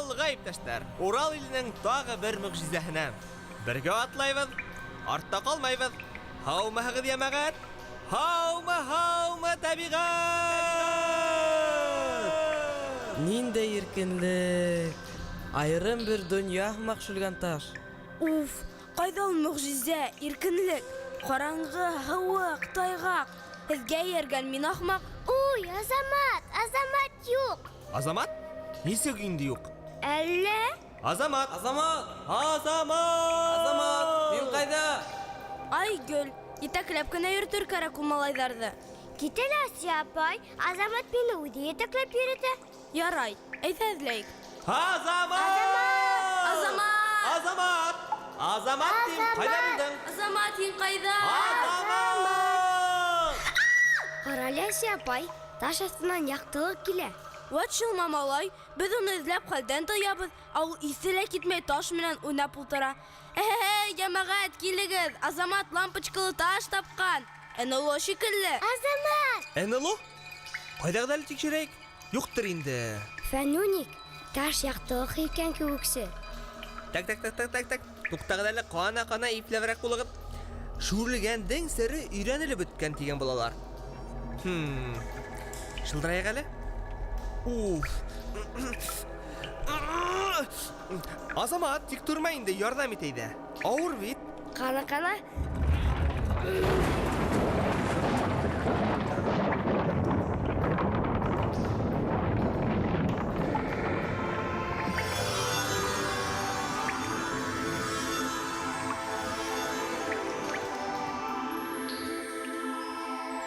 Алға, иптәштәр! Урал иленең тағы бер мөгъҗизәһенә. Бергә атлайбыҙ, артта ҡалмайбыҙ. Һаумыһығыҙ, йәмәғәт! Һаумы, һаумы, тәбиғәт! Ниндәй иркенлек! Айырым бер донъя һымаҡ Шүлгәнташ. Уф, ҡайҙа ул мөгъҗизә, иркенлек? Ҡараңғы, һыуыҡ, тайғаҡ. Һеҙгә эйәргән мин ахмаҡ. Уй, Азамат, Азамат юҡ! Азамат? Нисек инде юҡ? Әллә? Азамат! Азамат! Азамат! Азамат, һин ҡайҙа? Айгөл, етәкләп кенә йөрөтөр кәрәк ул малайҙарҙы. Кит әле, Асия апай, Азамат мине үҙе етәкләп йөрөтә. Ярай, әйҙә эҙләйек. Азамат! Азамат! Азамат! Азамат тим, ҡайҙа булдың? Азамат, һин ҡайҙа? Азамат! Ҡара әле, Асия апай, таш аҫтынан яҡтылыҡ килә. Вәт шул малай, беҙ уны эҙләп хәлдән таябыҙ, ә ул иҫе лә китмәй таш менән уйнап ултыра. Әһә, йәмәғәт, килегеҙ, Азамат лампочкалы таш тапҡан. НЛО шикелле. Азамат! НЛО? Ҡайҙағыҙ әле тикшерәйек? Юҡтыр инде. Фәнүник, таш яҡтылыҡ һипкән кеүексе. Так, так, так, так, так, так. Туҡтағыҙ әле, ҡана, ҡана, ипләберәк булығыҙ. Шүрлегәндең сере өйрәнелеп бөткән тигән булалар. Хм. Шылдырайыҡ әле. Уф. Азамат, тик торма инде, ярҙам ит әйҙә. Ауыр бит. Ҡана, ҡана.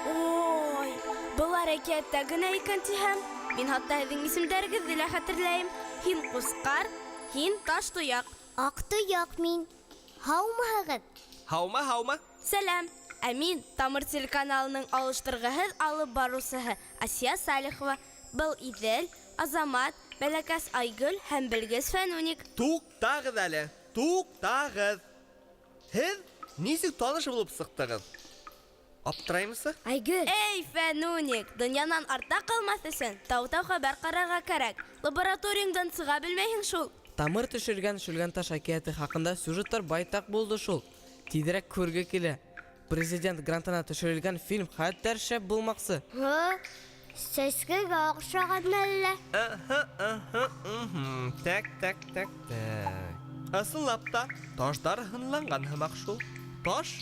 Ой, былар әкиәттә генә икән тиһәм, мин хатта һеҙҙең исемдәрегеҙҙе лә хәтерләйем. Һин Ҡусҡар, һин Таш Тояҡ. Аҡ тояҡ мин. Һаумыһығыҙ? Һаумы, һаумы? Сәләм. Ә мин Тамыр телеканалының алыштырғыһыҙ алып барыусыһы Асия Салихова. Был Иҙел, Азамат, Бәләкәс Айгөл һәм Белгес Фәнүник. Туҡтағыҙ әле, туҡтағыҙ. Һеҙ нисек таныш булып сыҡтығыҙ? Аптыраймысы? Айгөл. Эй, Фәнүник, донъянан артта ҡалмаҫ өсөн тау-тау хәбәр ҡарарға кәрәк. Лабораторияңдан сыға белмәйһең шул. Тамыр төшөргән Шүлгәнташ әкиәте хаҡында сюжеттар байтаҡ булды шул. Тиҙерәк күрге килә. Президент грантына төшөрөлгән фильм хәтәр шәп булмаҡсы. Һы, сәскәгә оҡшаған әллә? Аһа, аһа, мхм. Так, так, так, так. Ысынлап та, таштар һынланған һымаҡ шул. Таш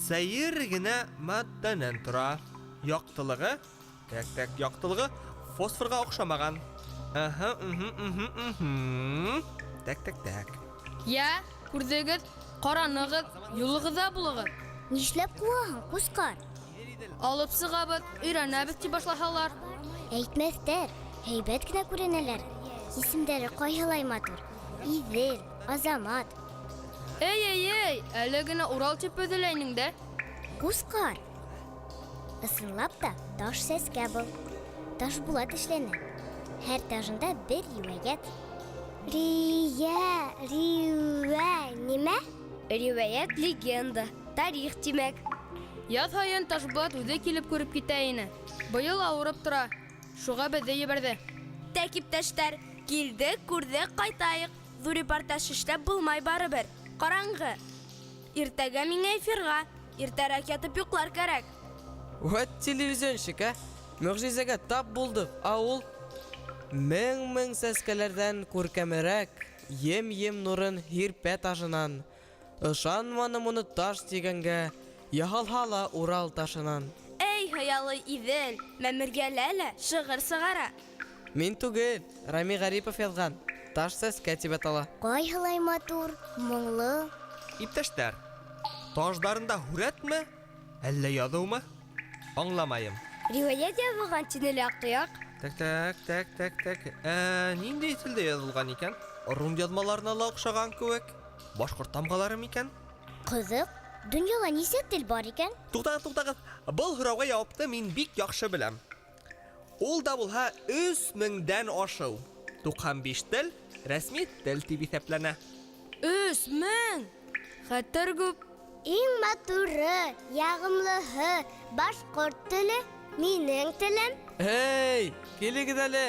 сәйер генә матдәнән тора. Яҡтылығы, так, так, яҡтылығы фосфорға оҡшамаған. Аһа, мхм, мхм, мхм. Так, так, так. Йә, күрҙегеҙ, ҡаранығыҙ, юлығыҙҙа булығыҙ. Нишләп ҡыуаһың, Ҡусҡар? Алып сығабыҙ, өйрәнәбеҙ тип башлаһалар. Әйтмәҫтәр, һәйбәт кенә күренәләр. Исемдәре ҡайһылай матур. Иҙел, Азамат. Эй, эй, эй, әле генә Урал тип өҙөлә инең дә. Ҡусҡар. Ысынлап та таш сәскә был. Ташбулат эшләне. Һәр тажында бер риүәйәт. Рия, риүә, нимә? Риүәйәт легенда, тарих тимәк. Яҙ һайын Ташбулат үҙе килеп күреп китә ине. Быйыл ауырып тора. Шуға беҙҙе ебәрҙе. Тәк, иптәштәр, килдек, күрҙек, ҡайтайыҡ. Ҙур репортаж эшләп булмай барыбер. Ҡараңғы. Иртәгә миңә эфирға. Иртәрәк ятып йоҡлар кәрәк. Вәт телевизионщик, ә? Мөгъҗизәгә тап булдыҡ, ә ул мең-мең сәскәләрҙән күркәмерәк, ем-ем нурын һирпә ташынан. Ышанманым уны таш тигәнгә, яһалһа ла Урал ташынан. Эй, хыялый Иҙел, мәмерйәлә лә шиғыр сығара. Мин түгел, Рами Ғарипов яҙған. Таш сәскә тип атала. Ҡайһылай матур, моңло. Иптәштәр, таждарында һүрәтме, әллә яҙыумы? Аңламайым. Риүәйәт яҙылған тине лә Аҡтояҡ. Так, так, так, так, так. Ә, ниндәй телдә яҙылған икән? Рум яҙмаларына ла оҡшаған кеүек. Башҡорт тамғалары микән? Ҡыҙыҡ, донъяла нисә тел бар икән? Туҡтағыҙ, туҡтағыҙ. Был һорауға яуапты мин бик яҡшы беләм. Ул да булһа 3000-дән ашыу. 95 тел рәсми тел тип иҫәпләнә. 3000! Хәтәр күп. Иң матуры, яғымлыһы, башҡорт теле, минең телем. Эй, килегеҙ әле!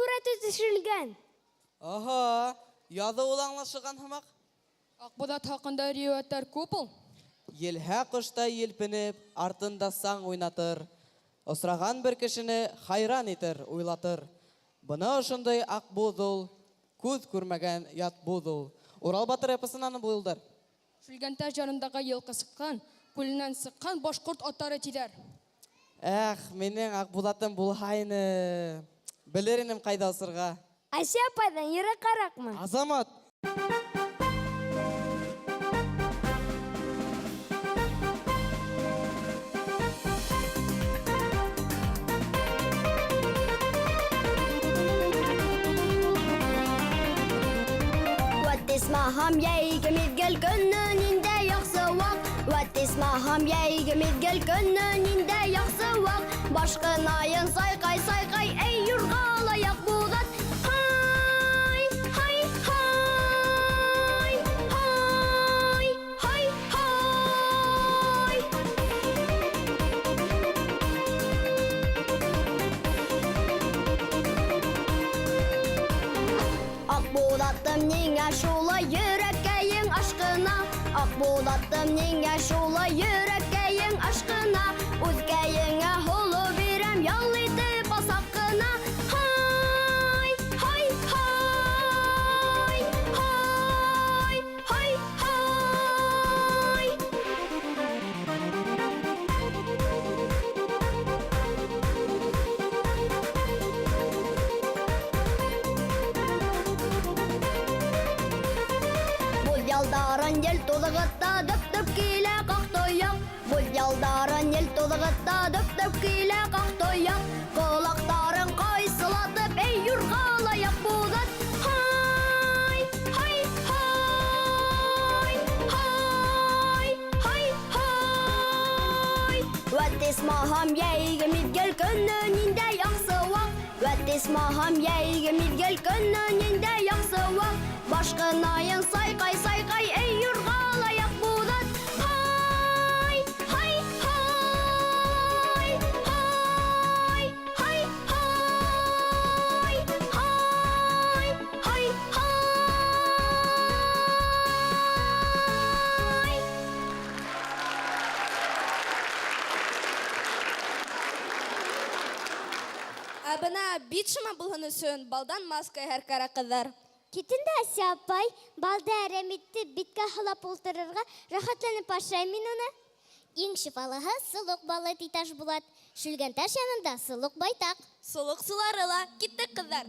сурәте төшөрөлгән. Аһа, яҙыуы ла аңлашылған һымаҡ. Аҡбуҙат хаҡында риүәттәр күп ул. Елһә ҡоштай елпенеп, артында саң уйнатыр. Осраған бер кешене хайран итер, уйлатыр. Бына ошондай аҡбуҙ ул, күҙ күрмәгән ят буҙ ул. Урал батыр эпосынан был юлдар. Шүлгәнташ ярындағы йылҡы сыҡҡан, күленән сыҡҡан башҡорт аттары тиҙәр. Эх, минең аҡбуҙатым булһа ине. Белер инем ҡайҙа осорға. Асия апайҙан йыраҡҡараҡмы? Азамат! Вәт исмаһам йәйге миҙгел көнө ниндәй яҡшы ваҡ. Вәт исмаһам йәйге миҙгел көнө ниндәй яҡшы ваҡ. Башҡынайын сайҡай, сайҡай, эй юрғалай Аҡбуҙат. Һай, һай, һай, һай, һай, һай. Аҡбуҙатым ниңә шулай йөрәккәйең ашҡына? Аҡбуҙатым ниңә шулай йөрәккәйең ашҡына? Үҙкәйеңә һоло бирәм, ял итеп асаҡ ҡына. Һай, һай, һай, һай, һай, һай. Буҙ ялдарын ел туҙғытта, дөп-дөп килә ҡаҡ тояҡ. Буҙ ялдарын ел туҙғытта, дөп-дөп килә ҡаҡ тояҡ. Ҡолаҡтарын ҡайсылатып, эй юрғалай Аҡбуҙат. Һай, һай, һай, һай, һай, һай. Вәт исмаһам йәйге миҙгел көнө ниндәй яҡшы ваҡ. Вәт исмаһам йәйге миҙгел көнө ниндәй яҡшы ваҡ. Башҡынайын сайҡай, сайҡай, эй юрғалай Аҡбуҙат. Һай, һай, һай, һай, һай, һай, һай, һай, һай. Ә бына бит шыма булһын өсөн балдан маска яһар кәрәк, ҡыҙҙар. Кит инде, Асия апай, балды әрәм итеп биткә һалап ултырырға рәхәтләнеп ашайым мин уны. Иң шифалыһы солоҡ балы, ти Ташбулат. Шүлгәнташ янында солоҡ байтаҡ. Солоҡ сулары ла. Киттек, ҡыҙҙар.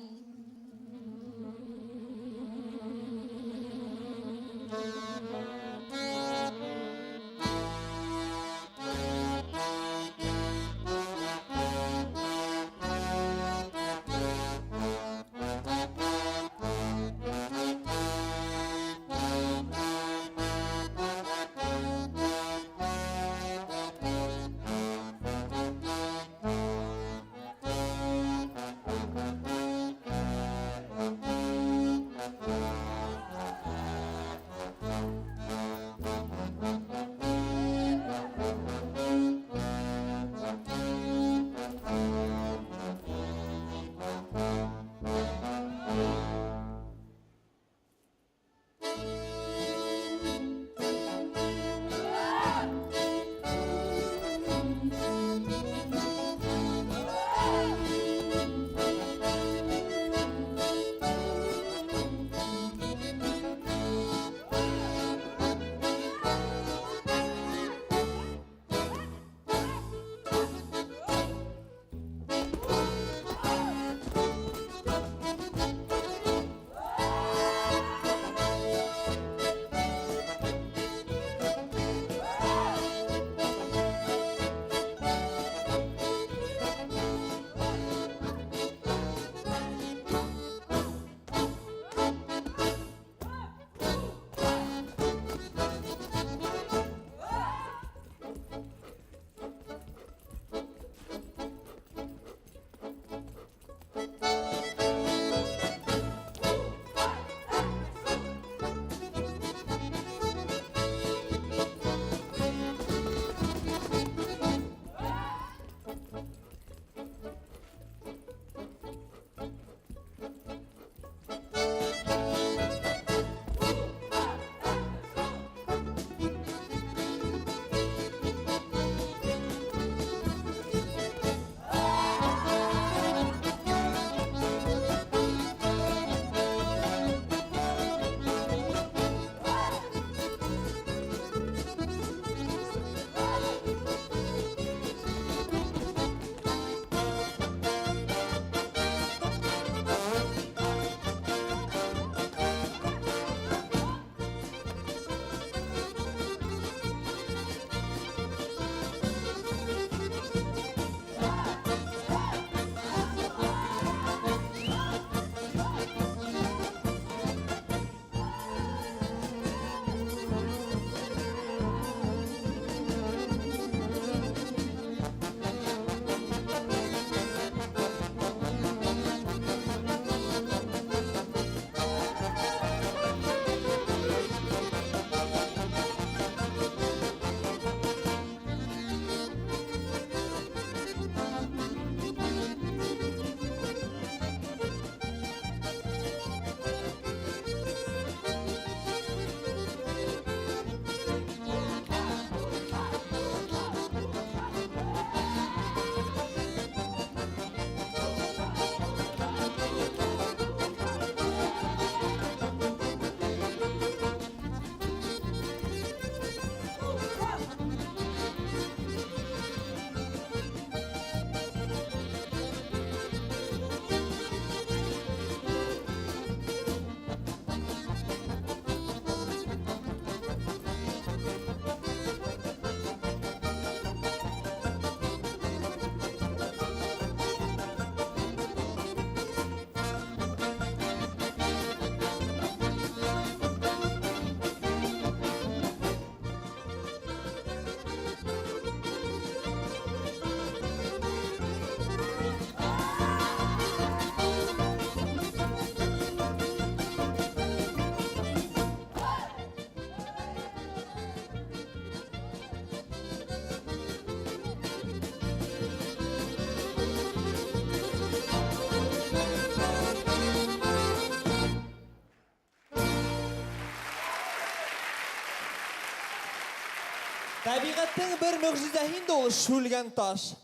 Тәбиғәттең бер мөғжизәһе инде ул Шүлгән таш.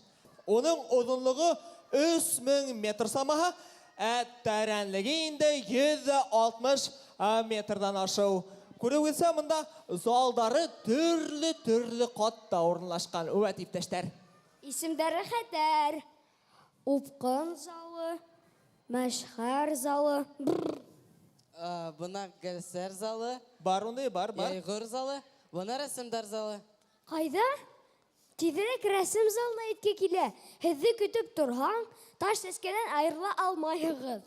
Уның оҙонлоғо 3000 метр самаһы, ә тәрәнлеге инде 160 метрдан ашыу. Күреүегеҙсә, бында залдары төрлө-төрлө ҡатта урынлашҡан. Үәт, иптәштәр. Исемдәре хәтәр. Упҡын залы, мәшһәр залы. Бына гәлсәр залы. Бар ундай, бар, бар. Йәйғор залы, бына рәсемдәр залы. Ҡайҙа? Тиҙерәк рәсем залына иткә килә. Һеҙҙе көтөп торһаң, таш сәскәнән айырыла алмайһығыҙ.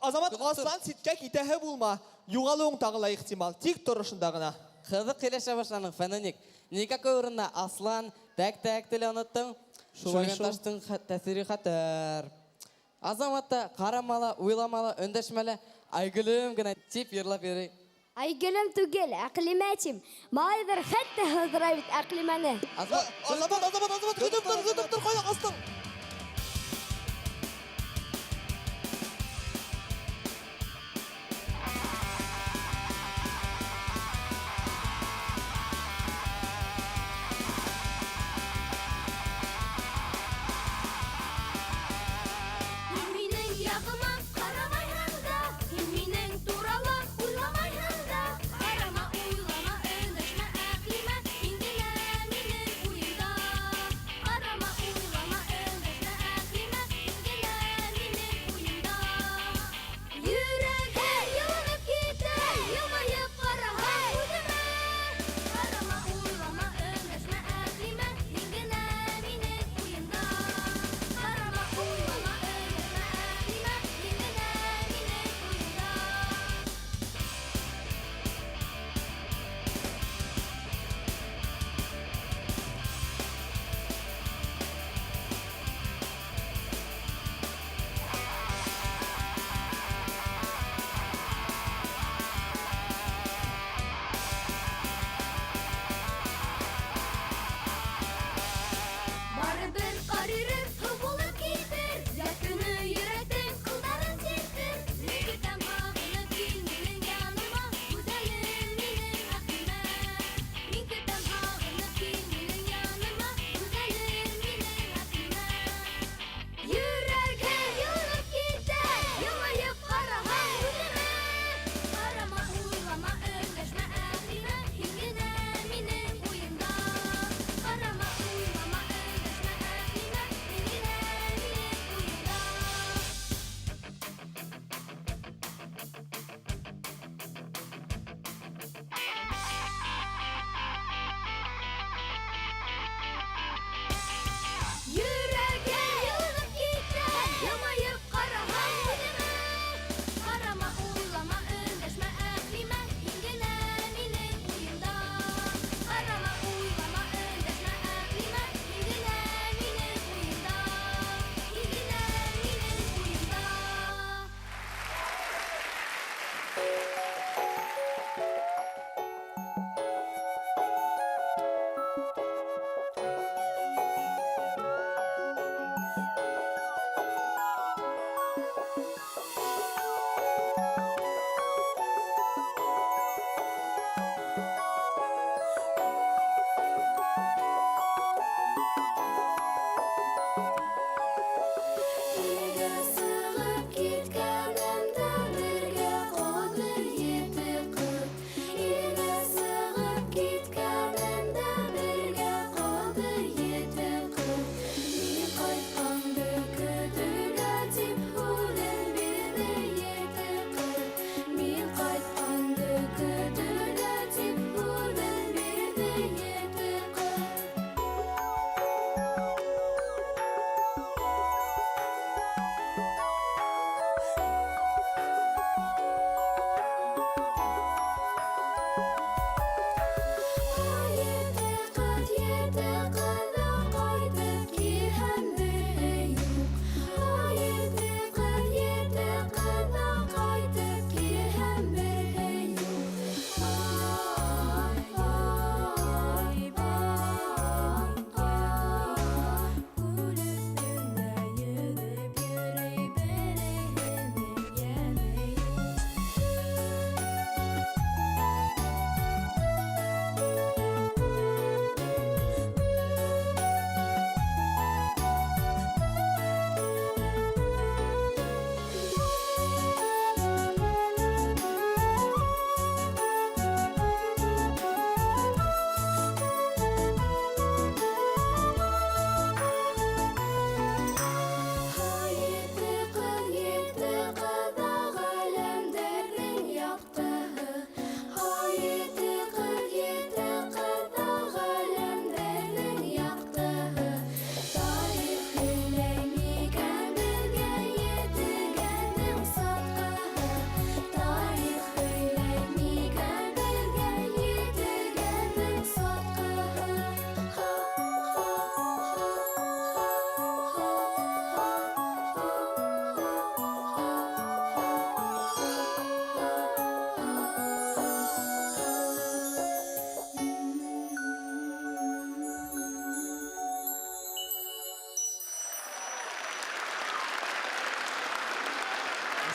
Азамат, Аслан, ситкә китәһе булма. Юғалыуың тағы ла ихтимал. Тик тор ошонда ғына. Ҡыҙыҡ һөйләшә башланың, Фәнәник. Никакой урында Аслан, тәк-тәк теле оноттоң. Шулай Шүлгән шул. таштың тәьҫире хәтәр. Азамат та ҡарама ла, уйлама ла, өндәшмә лә, Айгөлөм генә тип йырлап йөрөй. Айгөлөм түгел, Әҡлимә тим. Малайҙар хатта һыҙыра бит Әҡлимәне. Азамат, Азамат, Азамат, Азамат, көтөп тор, көтөп тор, ҡайҙа ҡастың? Һин минең яғыма ҡарамайһың да, һин минең турала уйламайһың да. Ҡарама, уйлама, өндәшмә, Әҡлимә, һин генә минең уйымда. Ҡарама, уйлама, өндәшмә.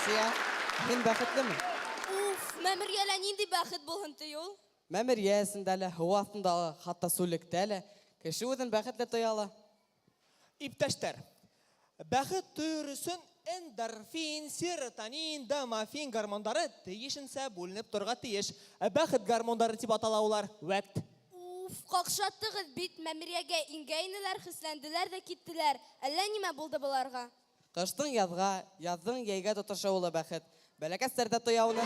Асия, һин бәхетлеме? Уф, мәмерйәлә нинди бәхет булһын ти ул? Мәмерйә эсендә лә, һыу аҫтында ла, хатта сүллектә лә кеше үҙен бәхетле тоя ала. Иптәштәр, бәхет тоер өсөн эндорфин, серотонин, домофин гормондары тейешенсә бүленеп торырга тиеш. Ә бәхет гормондары дип атала улар. Вәт. Уф, какшаттыгыз бит, мәмерйәгә ингәйнеләр, хисләнделәр дә киттеләр. Әллә нимә булды боларга? Кыштың язга, язның йәйгә тоташуы ла бәхет. Бәләкәсләр дә тоя уны.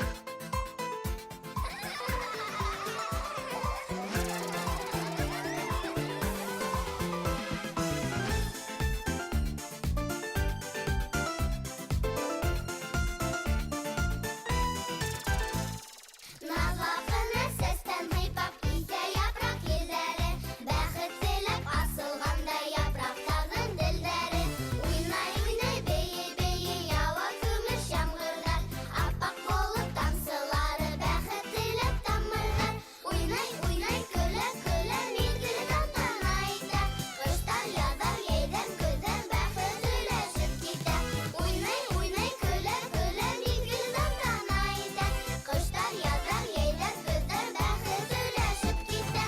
Назлы гына сәстән һыйпап исә япрак елләре, Бәхет теләп асылгандай япрактарның телләре. Уйнай-уйнай, бейи-бейи ява көмеш ямгырлар, Аппак булып тамсылары бәхет теләп тамырлар. Уйнай-уйнай, көлә-көлә мизгел тантана итә, Кыштан язар, йәйдән көздән бәхет өләшеп китә. Уйнай-уйнай, көлә-көлә мизгел тантана итә, Кыштан язар, йәйдән көздән бәхет өләшеп китә.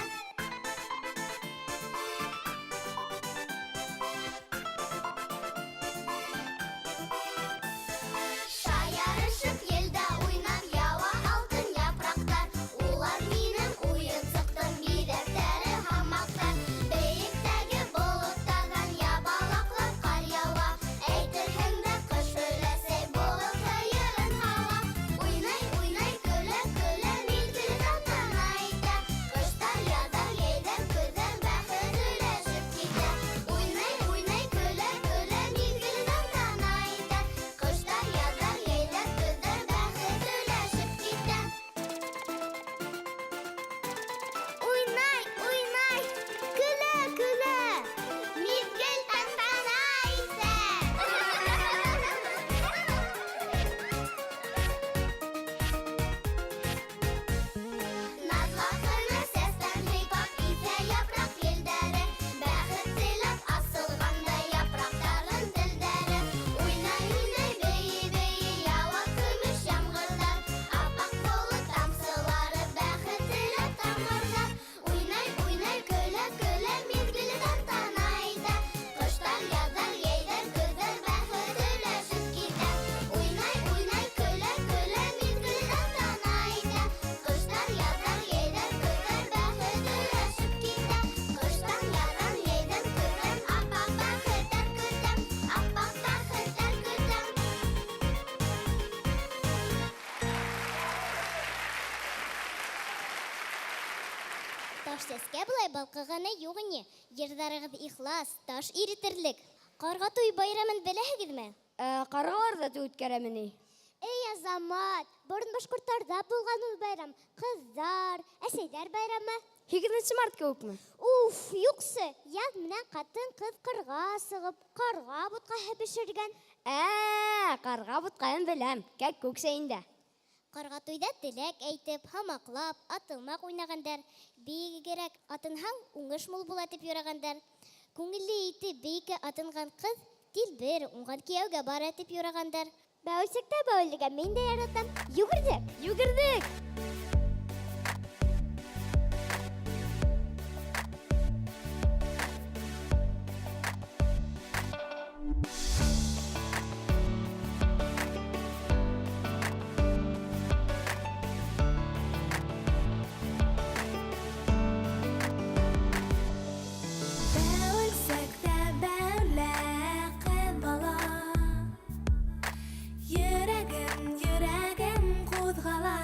Шаярышып елдә уйнап ява алтын япрактар, Улар минем уенсыктың биҙәктәре һамаҡтар. Бейектәге болоттарҙан ябалаҡлап ҡар яуа, Әйтерһең дә ҡыш өләсәй болот һыйырын һауа. Уйнай-уйнай, көлә-көлә миҙгел тантана итә, Ҡыштан яҙар, йәйҙән көҙҙән бәхет өләшеп китә. Уйнай-уйнай, көлә-көлә миҙгел тантана итә, Ҡыштан яҙар, йәйҙән көҙҙән бәхет өләшеп китә. Уйнай, уйнай, көлә, көлә, миҙгел тантана итә. Назлы гына сәстән һыйпап исә япрак елдәре, Бәхет теләп асылгандай япрактарның телдәре. Уйнай-уйнай, бейи-бейи ява көмөш ямгырлар, Аппак болот тамсылары бәхет теләп тамырлар. Уйнай-уйнай, көлә-көлә миҙгел тантана итә, Кыштан язар, йәйҙән көҙҙән бәхет өләшеп китә. Уйнай-уйнай, көлә-көлә миҙгел тантана итә, Кыштан язар, йәйҙән көҙҙән бәхет өләшеп китә. Кыштан язар, йәйҙән көҙҙән аппаҡ бәхеттәр көтәм, аппаҡ бәхеттәр көтәм. Таш сәскә болай балҡығаны юҡ ине. Йырҙарығыҙ ихлас, таш иретерлек. Ҡарға туй байрамын беләһегеҙме? Ҡарғалар ҙа туй үткәрәме ни? Эй, Азамат, борон башҡорттарҙа булған ул байрам. Ҡыҙҙар, әсәйҙәр байрамы. 8 март кеүекме? Уф, юҡсы, яҙ менән ҡатын-ҡыҙ ҡырға сығып, ҡарға бутҡаһы бешергән. Ҡарға бутҡаһын беләм, кәкүк сәйендә. Ҡарға туйҙа теләк әйтеп, һамаҡлап, атылмаҡ уйнағандар. Бейегерәк атынһаң, уңыш мул була тип юрағандар. Күңелле итеп бейеккә атынған ҡыҙ тилбер, уңған кейәүгә бара тип юрағандар. Бәүелсәктә бәүелергә мин дә яратам. Йүгерҙек! Йүгерҙек! Бәүелсәк тә бәүлә ҡыҙ бала, Йөрәгем, йөрәгем ҡуҙғала.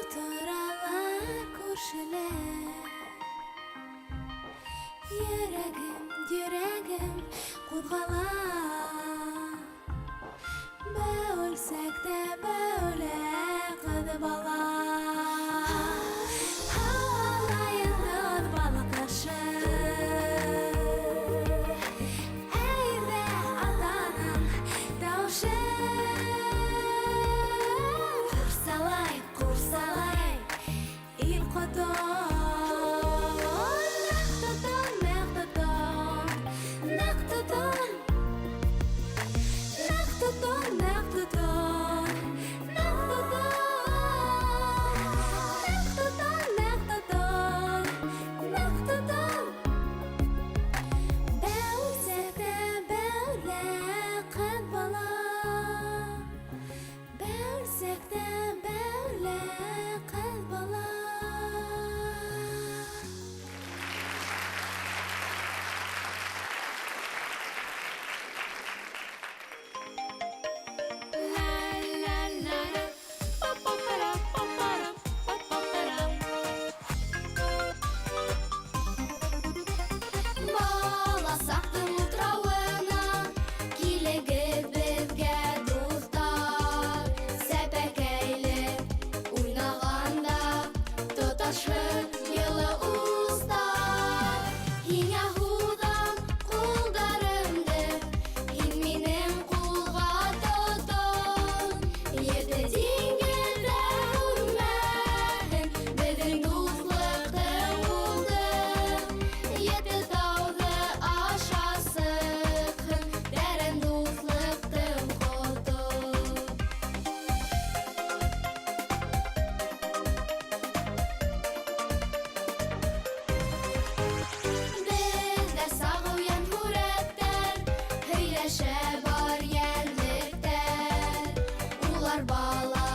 Утыралар күршеләр. Йөрәгем, йөрәгем кузгала. Бәүелсәк тә бәүелә кыз бала. Һауала йолдыз балкышы. Әйҙә атаның тауышы. Ҡурсалай, ҡурсалай ил ҡотон. Ныҡ тотон, ныҡ тотон, ныҡ тотон. Ныҡ тотон, ныҡ тотон, ныҡ тотон. Ныҡ тотон, ныҡ тотон, ныҡ тотон. Бәүелсәк тә бәүелә ҡыҙ бала. Бәүелсәк тә бәүелә ҡыҙ бала. Баласаҡтың утрауына килегеҙ беҙгә, дуҫтар. Сәпәкәйле уйнағанда тоташһын йылы устар. Һиңә һуҙам ҡулдарымды, һин минең ҡулға тотон. Ете диңгеҙҙә һүнмәһен беҙҙең дуҫлыҡтың уты. Ете тауҙы аша сыҡһын тәрән дуҫлыҡтың ҡото. Беҙҙә сағыу йән һүрәттәр, һөйләшә бар йәнлектәр. Улар бала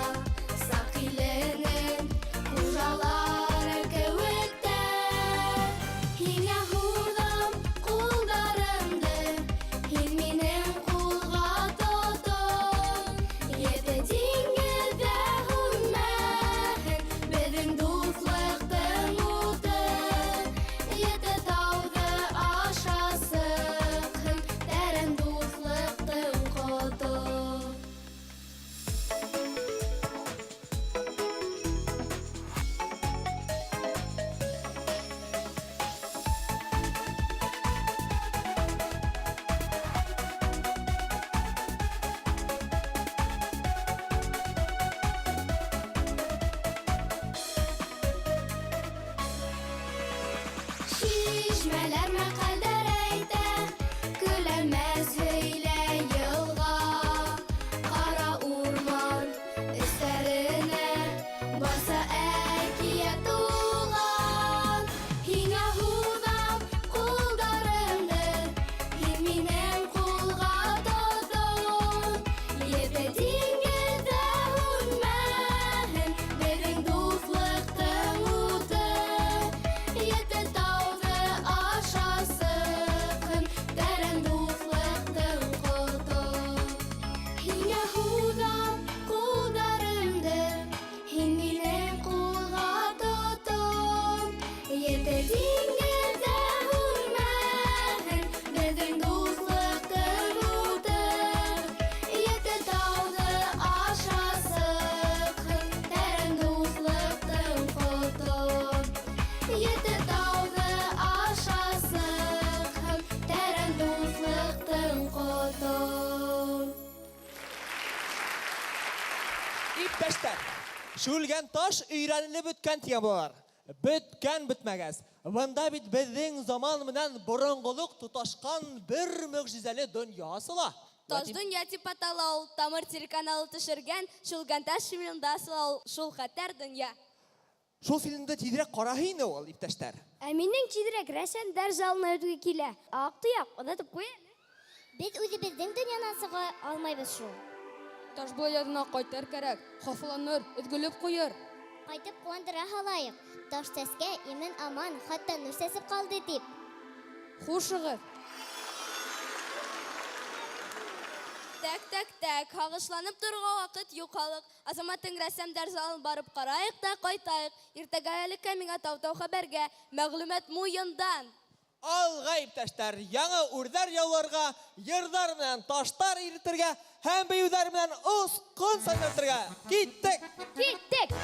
саҡ иленең хужалары кеүектәр. Һиңә һуҙам ҡулдарымды, һин минең ҡулға тотон. Ете диңгеҙҙә һүнмәһен беҙҙең дуҫлыҡтың уты. Ете тауҙы аша сыҡһын тәрән дуҫлыҡтың ҡото. Шишмәләр мәҡәлдәр әйтә, көләлмәҫ һөйләй йылға. Ҡара урман эстәренә барса әкиәт тыуған. Һиңә һуҙам ҡулдарымды, һин минең ҡулға тотон. Ете диңгеҙҙә һүнмәһен беҙҙең дуҫлыҡтың уты. Ете тауҙы аша сыҡһын тәрән дуҫлыҡтың ҡото. Һиңә һуҙам ҡулдарымды, һин минең ҡулға тотон. Ете диңгеҙҙә һүнмәһен беҙҙең дуҫлыҡтың уты. Ете тауҙы аша сыҡһын тәрән дуҫлыҡтың ҡото. Ете тауҙы аша сыҡһын тәрән дуҫлыҡтың ҡото. Иптәштәр, Шүлгән таш өйрәнелеп бөткән тигән булалар. Бөткән бөтмәгәс. Бында бит беҙҙең заман менән боронғолоҡ тоташҡан бер мөғжизәле донъя асыла. Таш донъя дип атала ул, Тамыр телеканалы төшөргән Шүлгән таш фильмында асыла ул шул хәтәр донъя. Шул фильмды тиҙерәк ҡараһы ине ул, иптәштәр. Ә минең тиҙерәк рәссамдар залына үтке килә. Аҡтояҡ, оҙатып ҡуй әле. Беҙ үҙебеҙҙең донъянан сыға алмайбыҙ шул. Ташбулат янына ҡайтыр кәрәк, хафаланыр, өҙгөлөп ҡуйыр. Ҡайтып ҡыуандыра һалайыҡ. Таш сәскә имен аман, хатта нур сәсеп ҡалды тип. Хушығыҙ. Так, так, так, һагышланып торырга вакыт юк, халык. Азаматның рәсемдәр залын барып караек та кайтайык. Иртәгә элеккә миңа тау-тау хәбәргә мәгълүмат муендан. Алға, иптәштәр, яңа үрҙәр яуларға, йырҙар менән таштар иретергә һәм бейеүҙәр менән осҡон сайнатырға. Киттек! Киттек!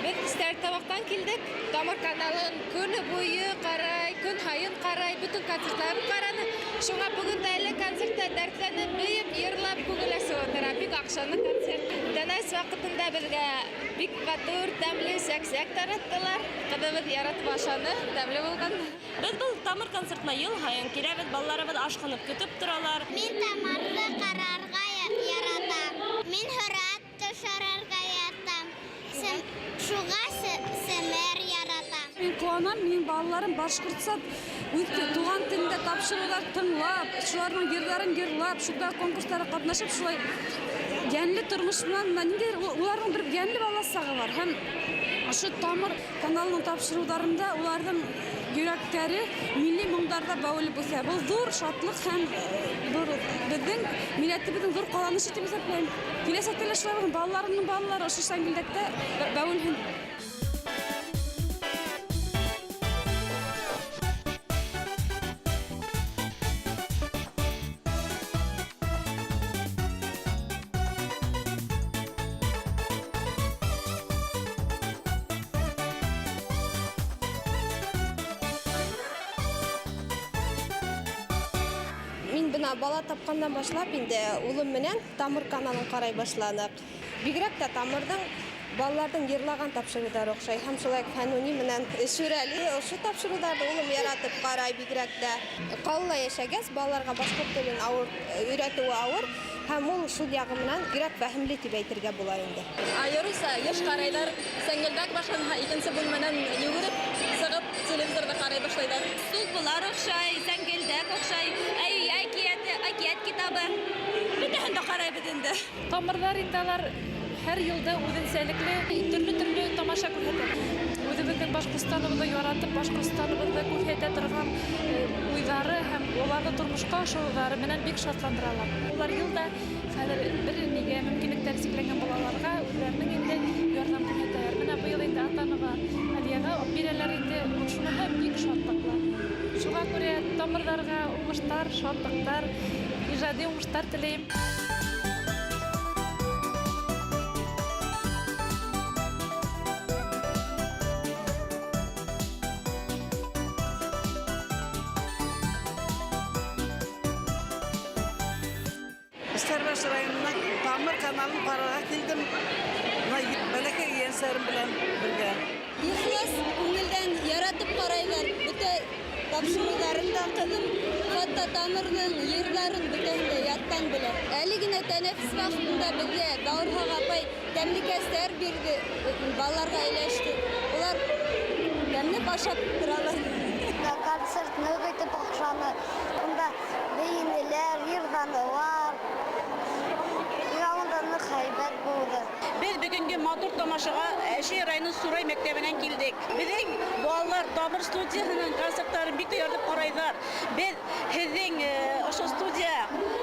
Беҙ Стәрлетамаҡтан килдек. Тамыр каналын көнө буйы ҡарай, көн һайын ҡарай, бөтөн концертларын ҡараны. Шуңа бөгөн дә әле концертта дәртләнеп, бейеп, йырлап, күңел асып ултыра. Бик оҡшаны концерт. Тәнәфес ваҡытында беҙгә бик матур, тәмле сәк-сәк тараттылар. Ҡыҙыбыҙ яратып ашаны, тәмле булған. Беҙ был Тамыр концертына йыл һайын киләбеҙ, балаларыбыҙ ашҡынып көтөп торалар. Мин Тамырҙы ҡарарға яратам. Мин һүрәт төшөрөргә яратам. Шуға семер яратам. Мин ҡыуанам, минең балаларым башҡортса үҙ туған телендә тапшырыуҙар тыңлап, шуларҙың йырҙарын йырлап, шунда конкурстарға ҡатнашып, шулай йәнле тормош менән бына ниндәйҙер уларҙың бер йәнле бала сағы бар. Һәм ошо Тамыр каналының тапшырыуҙарында уларҙың йөрәктәре милли моңдарҙа бәүелеп үҫә. Был ҙур шатлыҡ һәм беҙҙең милләтебеҙҙең ҙур ҡаҙанышы тип иҫәпләйем. Киләсәктә лә шулай булһын, балаларымдың балалары ошо шәңгелдәктә бәүелһен. Бына бала тапҡандан башлап инде улым менән Тамыр каналын ҡарай башланыҡ. Бигерәк тә Тамырҙың балаларҙың йырлаған тапшырыуҙары оҡшай һәм шулай уҡ Фәнүни менән Шүрәле ошо тапшырыуҙарҙы улым яратып ҡарай бигерәк тә. Ҡалала йәшәгәс, балаларға башҡорт телен ауыр өйрәтеүе ауыр һәм ул шул яғы менән бигерәк фәһемле тип әйтергә була инде. Айырыуса йыш ҡарайҙар, сәңгелдәк башланһа, икенсе бүлмәнән йүгереп сығып телевизорҙы ҡарай башлайҙар. Сулпылар оҡшай, сәңгелдәк оҡшай, әй, әкиәт, әкиәт китабы. Бөтәһен дә ҡарайбыҙ инде. Тамырҙар инде алар һәр йылда үҙенсәлекле төрлө-төрлө тамаша күрһәтә. Үҙебеҙҙең Башҡортостаныбыҙҙы яратып, Башҡортостаныбыҙҙы күрһәтә торған уйҙары һәм уларҙы тормошҡа ашырыуҙары менән бик шатландыралар. Улар йылда хәҙер бер нигә мөмкинлектәре сикләнгән балаларға үҙҙәренең инде ярҙам күрһәтәләр. Бына быйыл инде Атанова Алияға бирәләр инде, шуныһы бик шатлыҡлы. Шуға күрә тамырҙарға уңыштар, шатлыҡтар, ижади уңыштар теләйем. Стәрбаш районына Тамыр каналын ҡарарға килдем. Бына бәләкәй ейәнсәрем белән бергә. Ихлас күңелдән яратып ҡарайҙар. Бөтә тапшырыуҙарын да ҡыҙым, хатта Тамырҙың йырҙарын бөтәһен дә яттан белә. Әле генә тәнәфес ваҡытында беҙгә Бауырһаҡ апай тәмлекәстәр бирҙе, балаларға өләште. Улар тәмләп ашап торалар. Концерт ныҡ итеп оҡшаны. Унда бейенеләр, йырҙанылар. Унда ныҡ һәйбәт булды. Беҙ бөгөнгө матур тамашаға Әлшәй районы Сурай мәктәбенән килдек. Беҙҙең балалар Тамыр студияһының концерттарын бик тә яратып ҡарайҙар. Беҙ һеҙҙең ошо студия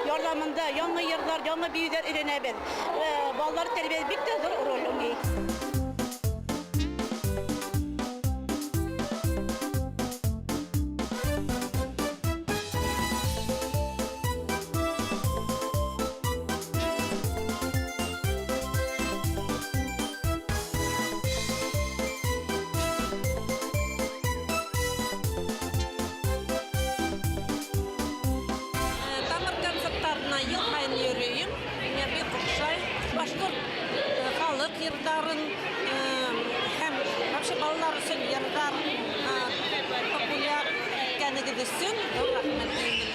ярҙамында яңы йырҙар, яңы бейеүҙәр өйрәнәбеҙ. Балалар тәрбиәләү бик тә ҙур роль уйнай. Йырҙарын һәм вообще балалар өсөн йырҙар популяр иткәнегеҙ өсөн ҙур рәхмәт теймен.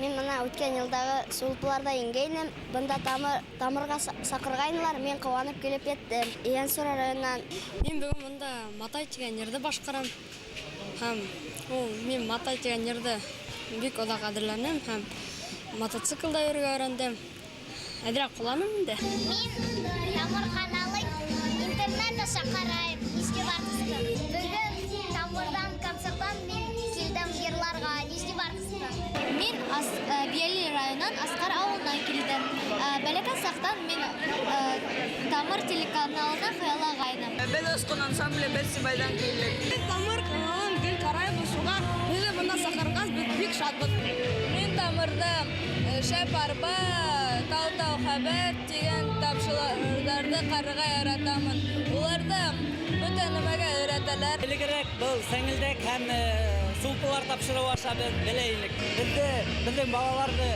Мин бына үткән йылдағы сулпыларҙа еңгәйнем, бында тамырға саҡырғайнылар, мин ҡыуанып килеп еттем. Ейәнсура районынан. Мин бөгөн бында Матай тигән йырҙы башҡарам. Һәм ул мин Матай тигән йырҙы бик оҙаҡ әҙерләнем һәм мотоциклда йөрөргә өйрәндем. Әҙерәк ҡулланам инде. Мин Тамыр каналы интернет аша ҡарайым, Нижневартовскта. Бөгөн Тамырҙан концерттан мин килдем йырларға Нижневартовскта. Мин Бейәле районынан Асҡар ауылынан килдем. Бәләкәй саҡтан мин Тамыр телеканалына хыяллағайным. Беҙ Осҡон ансамбле бер Сибайҙан килдек. Беҙ Тамыр каналын гел ҡарайбыҙ, шуға беҙҙе бында саҡырғас, беҙ бик шатбыҙ. Мин Тамырҙа Шәп арба, Тау-тау хәбәр тигән тапшырыуҙарҙы ҡарарға яратамын. Уларҙа бөтә нәмәгә өйрәтәләр. Элегерәк был сәңгелдәк һәм сулпылар тапшырыуы аша беҙ белә инек. Беҙҙе, беҙҙең балаларҙы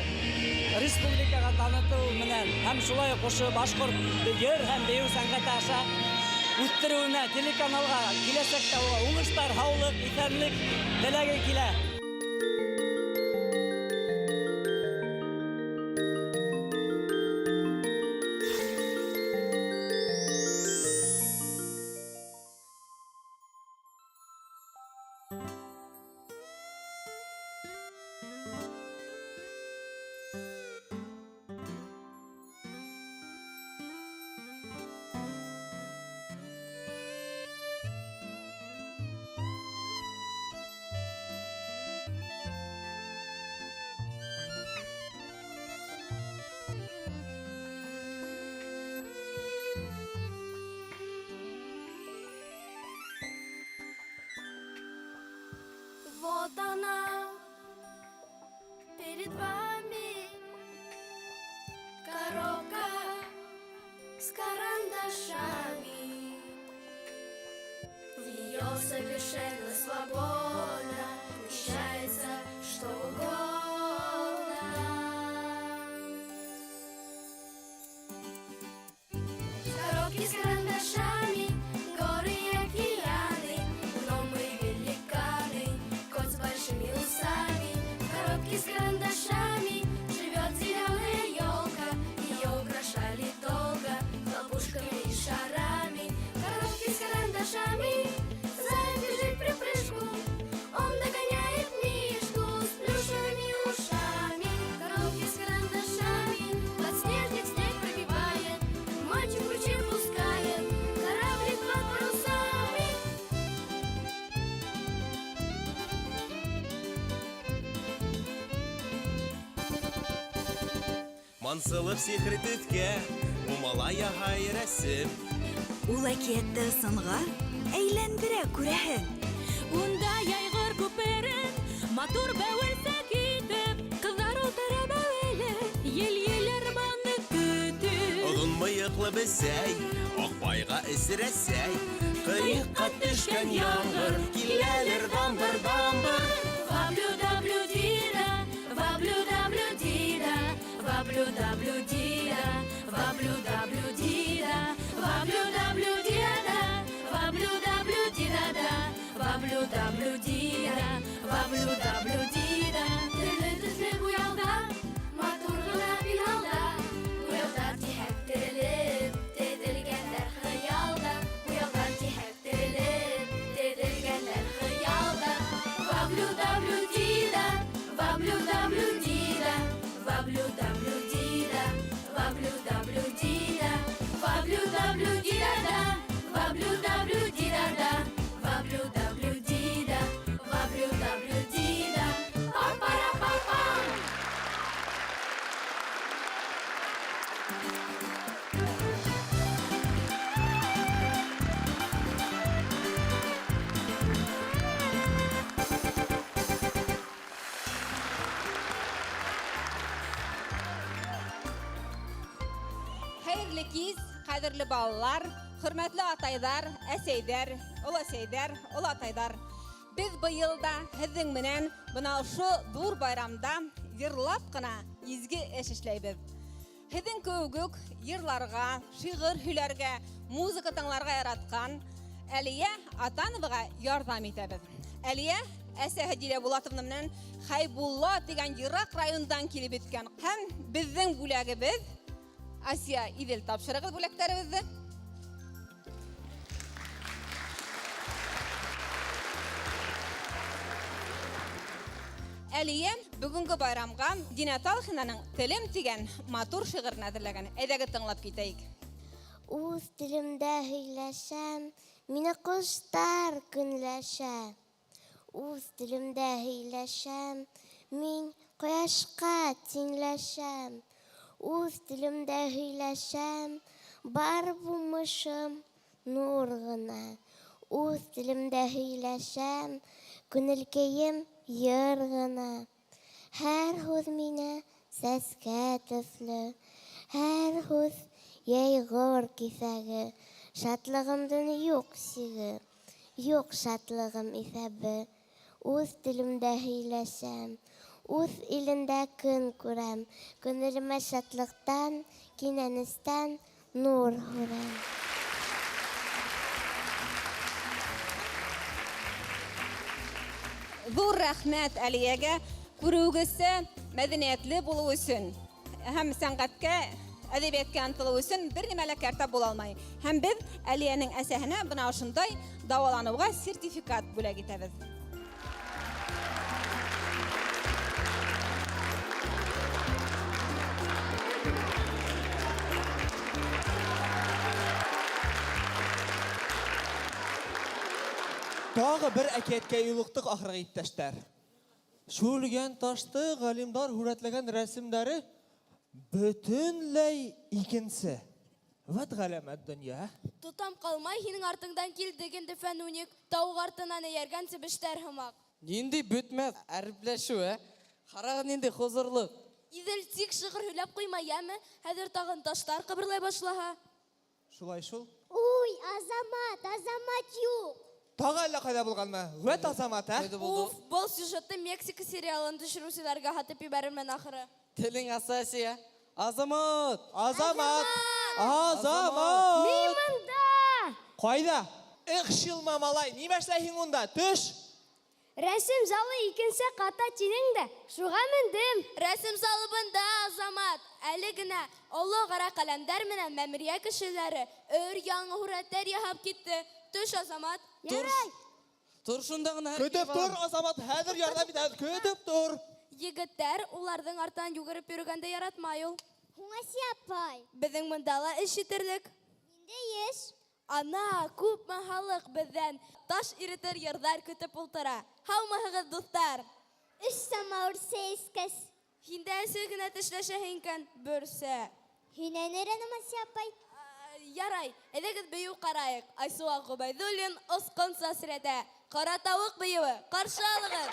республикаға танытыу менән һәм шулай уҡ ошо башҡорт йыр һәм бейеү сәнғәте аша үҫтереүенә, телеканалға киләсәктә уңыштар, һаулыҡ, иҫәнлек теләге килә. Вот она перед вами, коробка с карандашами. В нее совершенно свободно вмещается что угодно. с карандашами живет зеленая елка. Ее украшали долго хлопушками и шарами. Коробки с карандашами, заяц бежит припрыжку. Он догоняет Мишку с плюшевыми ушами. Коробки с карандашами, подснежник снег пробивает. Мальчик в ручей пускает кораблик под парусами. Мансылып сихри төҫкә, Бумала яһай рәсем. Ул әкиәтте ысынға әйләндерә, күрәһең. Унда йәйғор күперен матур бәүелсәк итеп, ҡыҙҙар ултыра бәүелеп, ел-ел арбаны көтөп. Оҙон мыйыҡлы бесәй, Аҡбайға эсерә сәй. Ҡыйыҡҡа төшкән ямғыр, киләлер дамбыр-дамбыр. Ваблю-даблю-дида, ваблю-даблю-дида, ваблю-даблю-дида, ваблю-даблю-дида, ваблю-даблю-дида, ваблю-даблю-дида, ваблю-даблю-дида, ваблю-даблю-дида. Төрлө төҫлө буяуҙар, матур ғына биналар, буяуҙар тиһәк терелеп, теҙелгәндәр хыялда, буяуҙар тиһәк терелеп, теҙелгәндәр хыялда. Ваблю-даблю-дида, ваблю-даблю-дида, ваблю-даблю-дида, ваблю-даблю-дида, ваблю-даблю-дида, ваблю-даблю-дида, ваблю-даблю-дида, ваблю-даблю-дида. Пам-пара-пам-пам! Хәйерле кис, ҡәҙерле балалар, хөрмәтле атайҙар, әсәйҙәр, оләсәйҙәр, олатайҙар. Беҙ быйыл да һеҙҙең менән бына ошо ҙур байрамда йырлап ҡына изге эш эшләйбеҙ. Һеҙҙең кеүек үк йырларға, шиғыр һөйләргә, музыка тыңларға яратҡан Әлиә Атановаға ярҙам итәбеҙ. Әлиә әсәһе Дилә Булатовна менән Хәйбулла тигән йыраҡ райондан килеп еткән. Һәм беҙҙең бүләгебеҙ Асия Иҙел тапшырығыҙ бүләктәребеҙҙе. Әлиә бөгөнгө байрамға Динә Талхинаның Телем тигән матур шиғырын әҙерләгән. Әйҙәгеҙ тыңлап китәйек. Үҙ телемдә һөйләшәм, мине ҡоштар көнләшә. Үҙ телемдә һөйләшәм, мин ҡояшҡа тиңләшәм. Үҙ телемдә һөйләшәм, бар булмышым нур ғына. Үҙ телемдә һөйләшәм, күңелкәйем йыр ғына. Һәр һүҙ миңә сәскә төҫлө, һәр һүҙ йәйғор киҫәге. Шатлығымдың юҡ сиге, юҡ шатлығым иҫәбе. Үҙ телемдә һөйләшәм, үҙ илендә көн күрәм. Күңелемә шатлыҡтан, кинәнестән нур һүрәм. Ҙур рәхмәт Әлиәгә, күреүегеҙсә мәҙәниәтле булыу өсөн һәм сәнғәткә, әҙәбиәткә ынтылыу өсөн бер нимә лә кәртә була алмай. Һәм беҙ Әлиәнең әсәһенә бына ошондай дауаланыуға сертификат бүләк итәбеҙ. Тағы бер әкиәткә юлыҡтыҡ ахырғы иптәштәр. Шүлгән ташты ғалимдар һүрәтләгән рәсемдәре бөтөнләй икенсе. Вәт ғәләмәт донъя. Тотам ҡалмай һинең артыңдан килдек инде, Фәнүник, тауыҡ артынан эйәргән себештәр һымаҡ. Ниндәй бөтмәҫ әрепләшеү, ә? Ҡарағыҙ, ниндәй хозурлыҡ. Иҙел, тик шиғыр һөйләп ҡуйма, йәме? Хәҙер тағын таштар ҡыбырлай башлаһа. Шулай шул. Уй, Азамат, Азамат юҡ. Тағы әллә ҡайҙа булғанмы? Вәт Азамат, ә? Ҡайҙа булды? Уф, был сюжетты Мексика сериалын төшөрөүселәргә һатып ебәрермен ахыры. Телең аса, Асия. Азамат! Азамат! Азамат! Мин бында! Ҡайҙа? Эх, шилма малай, нимә эшләйһең унда? Төш! Рәсем залы икенсе ҡатта тинең дә, шуға мендем. Рәсем залы бында, Азамат. Әле генә оло ҡара ҡәләмдәр менән мәмерйә кешеләре өр-яңы һүрәттәр яһап китте. Төш, Азамат. Ярай. Тор шунда ғына. Көтөп тор, Азамат, хәҙер ярҙам итәбеҙ. Көтөп тор. Егеттәр уларҙың артынан йүгереп йөрөгәнде яратмай ул. Һуң, Асия апай. Беҙҙең бында ла эш етерлек. Ниндәй эш? Ана, күпме халыҡ беҙҙән таш иретер йырҙар көтөп ултыра. Һаумыһығыҙ, дуҫтар? Өс самауыр сәй эскәс. Һин дә әсе генә тешләшәһең икән, бөрсә. Һинән өйрәнәм, Асия апай. Ярай, әйҙәгеҙ бейеү ҡарайыҡ. Айсыуаҡ Ғөбәйҙуллин осҡон сәсрәтә. Ҡара тауыҡ бейеүе. Ҡаршы алығыҙ.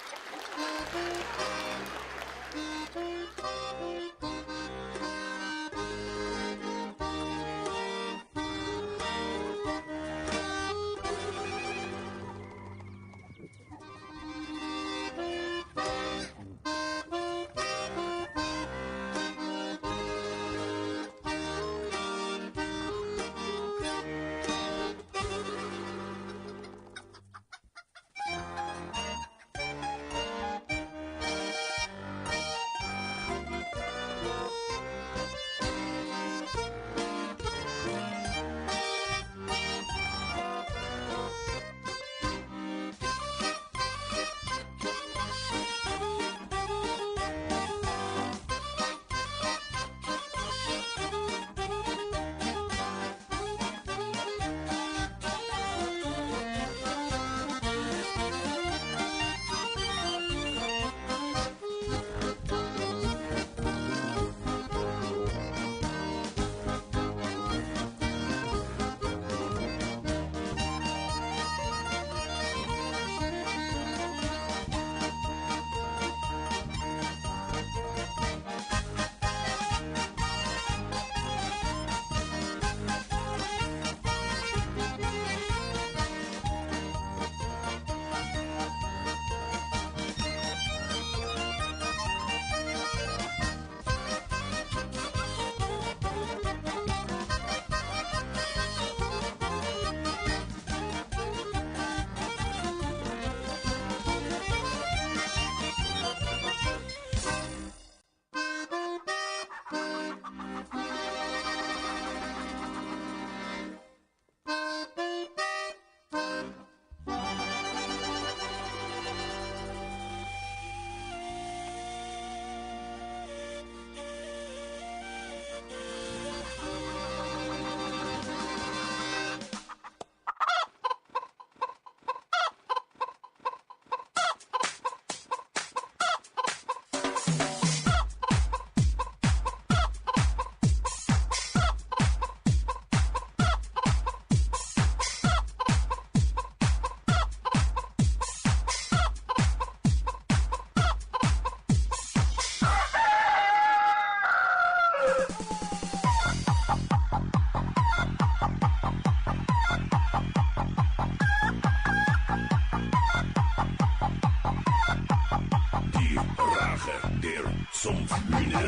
Die Rache der Sumpfhühner.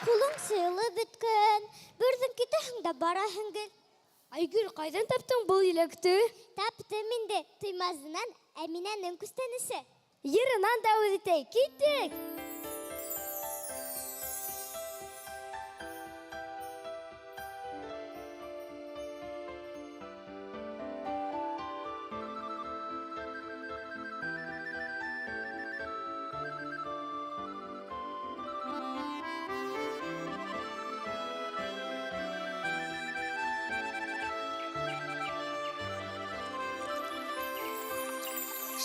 Ҡулың сыйылып бөткән, Берҙең китәһең дә бараһың гел. Айгөл, ҡайҙан таптың был еләкте? Таптым инде, Туймазынан Әминәнең күстәнәсе. Йырынан да үҙ итәйек, киттек!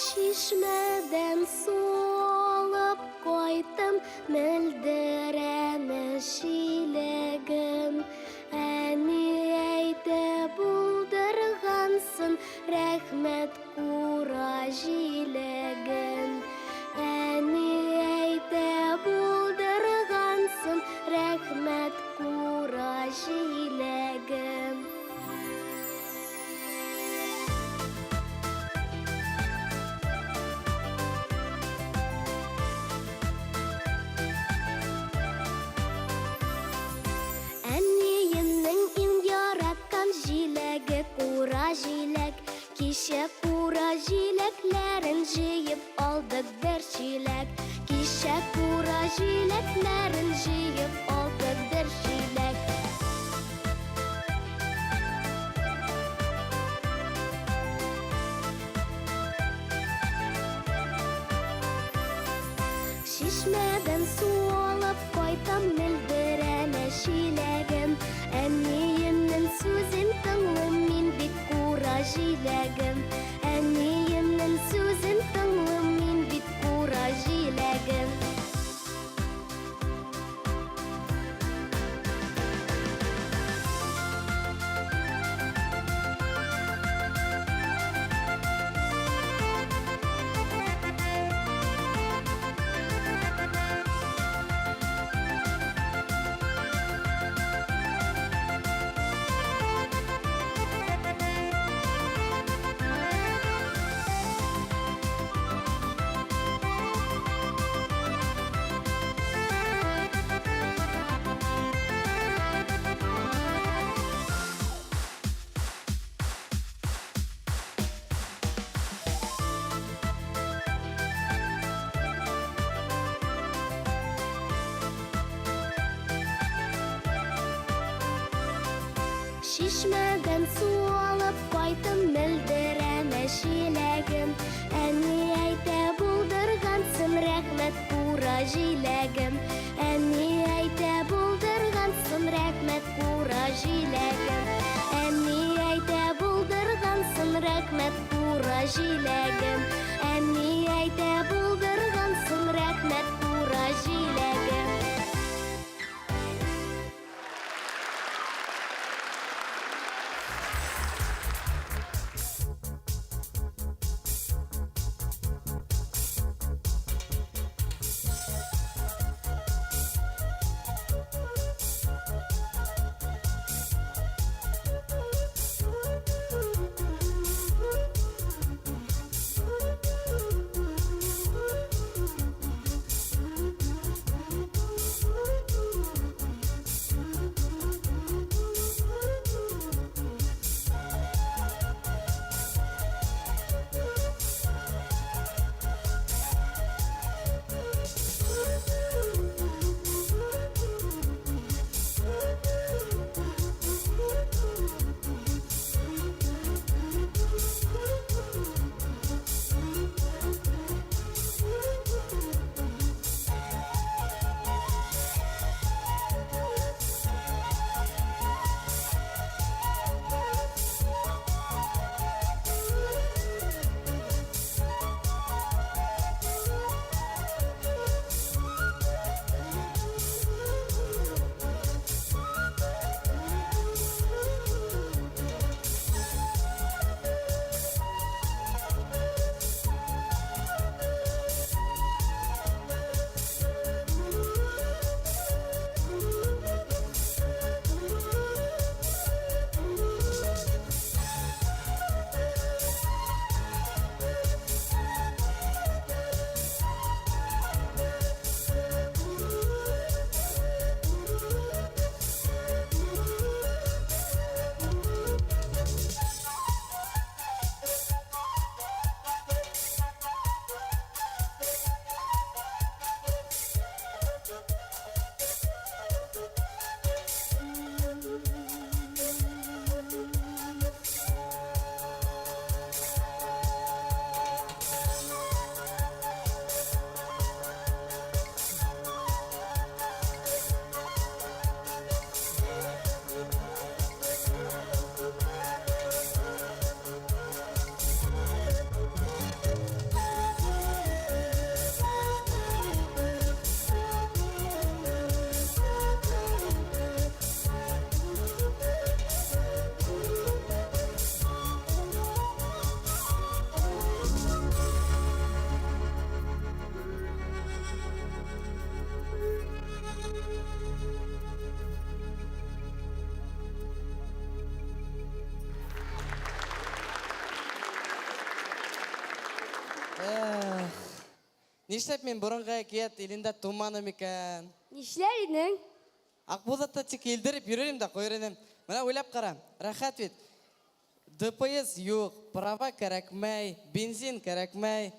Шишмәдән су алып ҡайттым, мөлдөрәмә шиләгем. Әни әйтә булдырғансын, рәхмәт ҡура җиләген. Әни әйтә булдырғансын, рәхмәт ҡура җиләген. Шишмәдән су алып кайтым, мөлдерәмә шиләгем. Әни әйтә булдыргансың, рәхмәт кура җиләгем. Әни әйтә булдыргансың, рәхмәт кура җиләгем. Әни әйтә булдыргансың, рәхмәт кура җиләгем. Әни әйтә булдыргансың, рәхмәт кура җиләгем. Эх, нишләп мин борынғы әкият илендә туманым икән? Нишләр инең? Акбузатта тик илдереп йөрер идем дә куер идем. Менә уйлап кара, рәхәт бит. ДПС юк, права кәрәкмәй, бензин кәрәкмәй.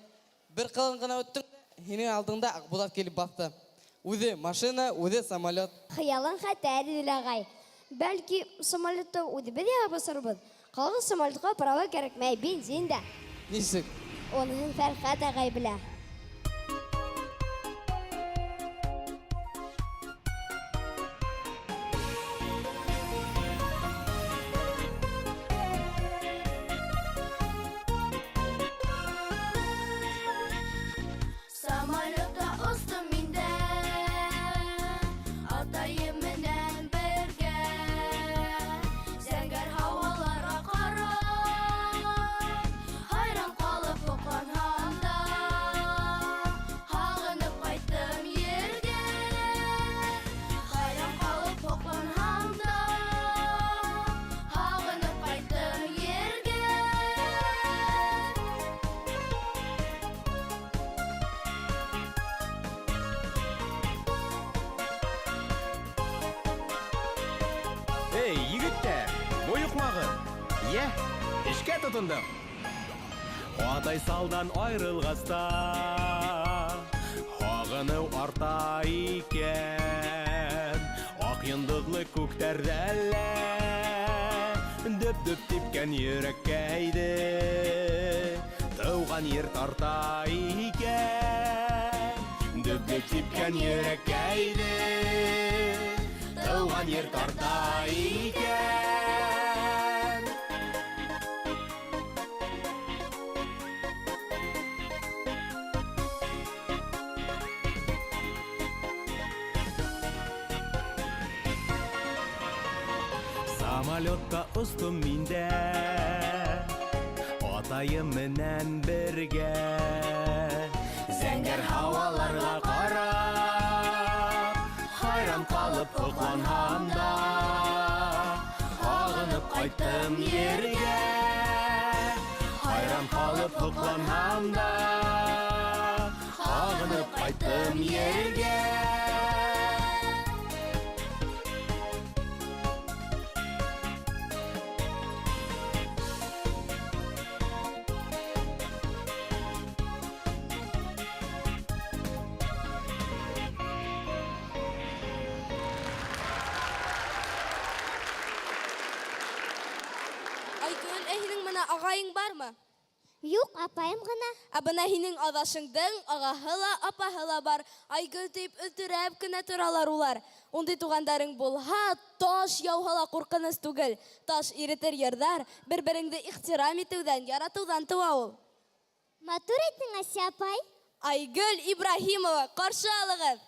Бер кылын гына үттең дә, һинең алдыңда Акбузат килеп басты. Үзе машина, үзе самолет. Хыялың хәтәр, Идел агай. Бәлки, самолетта үзебез яһап басарбыз? Калган самолетка права кәрәкмәй, бензин дә. Ничек? Оныһын Фәрхәт агай белә. Самолетта остым мин дә, атаем менән бергә. Зәңгәр һаваларга карап, хайран калып һокланһам да, һагынып кайттым ергә. Хайран калып һокланһам да, һагынып кайттым ергә. Эй, егеттәр, боекмагыз. Йә, эшкә тотындык. Атай салдан айрылғас та, һағыныу арта икән. Ак йондоҙло күктәрҙә лә Дөп-дөп типкән йөрәккәйҙе Тыуған ер тарта икән. Дөп-дөп типкән йөрәккәйҙе Тыуған ер тарта икән. Самолетта остом мин дә Атайым менән бергә. Зәңгәр һауаларға ҡарап, хайран ҡалып һоҡланһам да, һағынып ҡайттым ергә. Хайран ҡалып һоҡланһам да, һағынып ҡайттым ергә. Айгөл, ә һинең менә ағайың бармы? Юҡ, апайым ғына. Ә бына һинең аҙашыңдың ағаһы ла, апаһы ла бар. Айгөл тип өлтөрәп кенә торалар улар. Ундай туғандарың булһа, таш яуһа ла ҡурҡыныс түгел. Таш иретер йырҙар бер-береңде ихтирам итеүҙән, яратыуҙан тыуа ул. Матур әйттең, Асия апай. Айгөл Ибраһимова, ҡаршы алығыҙ.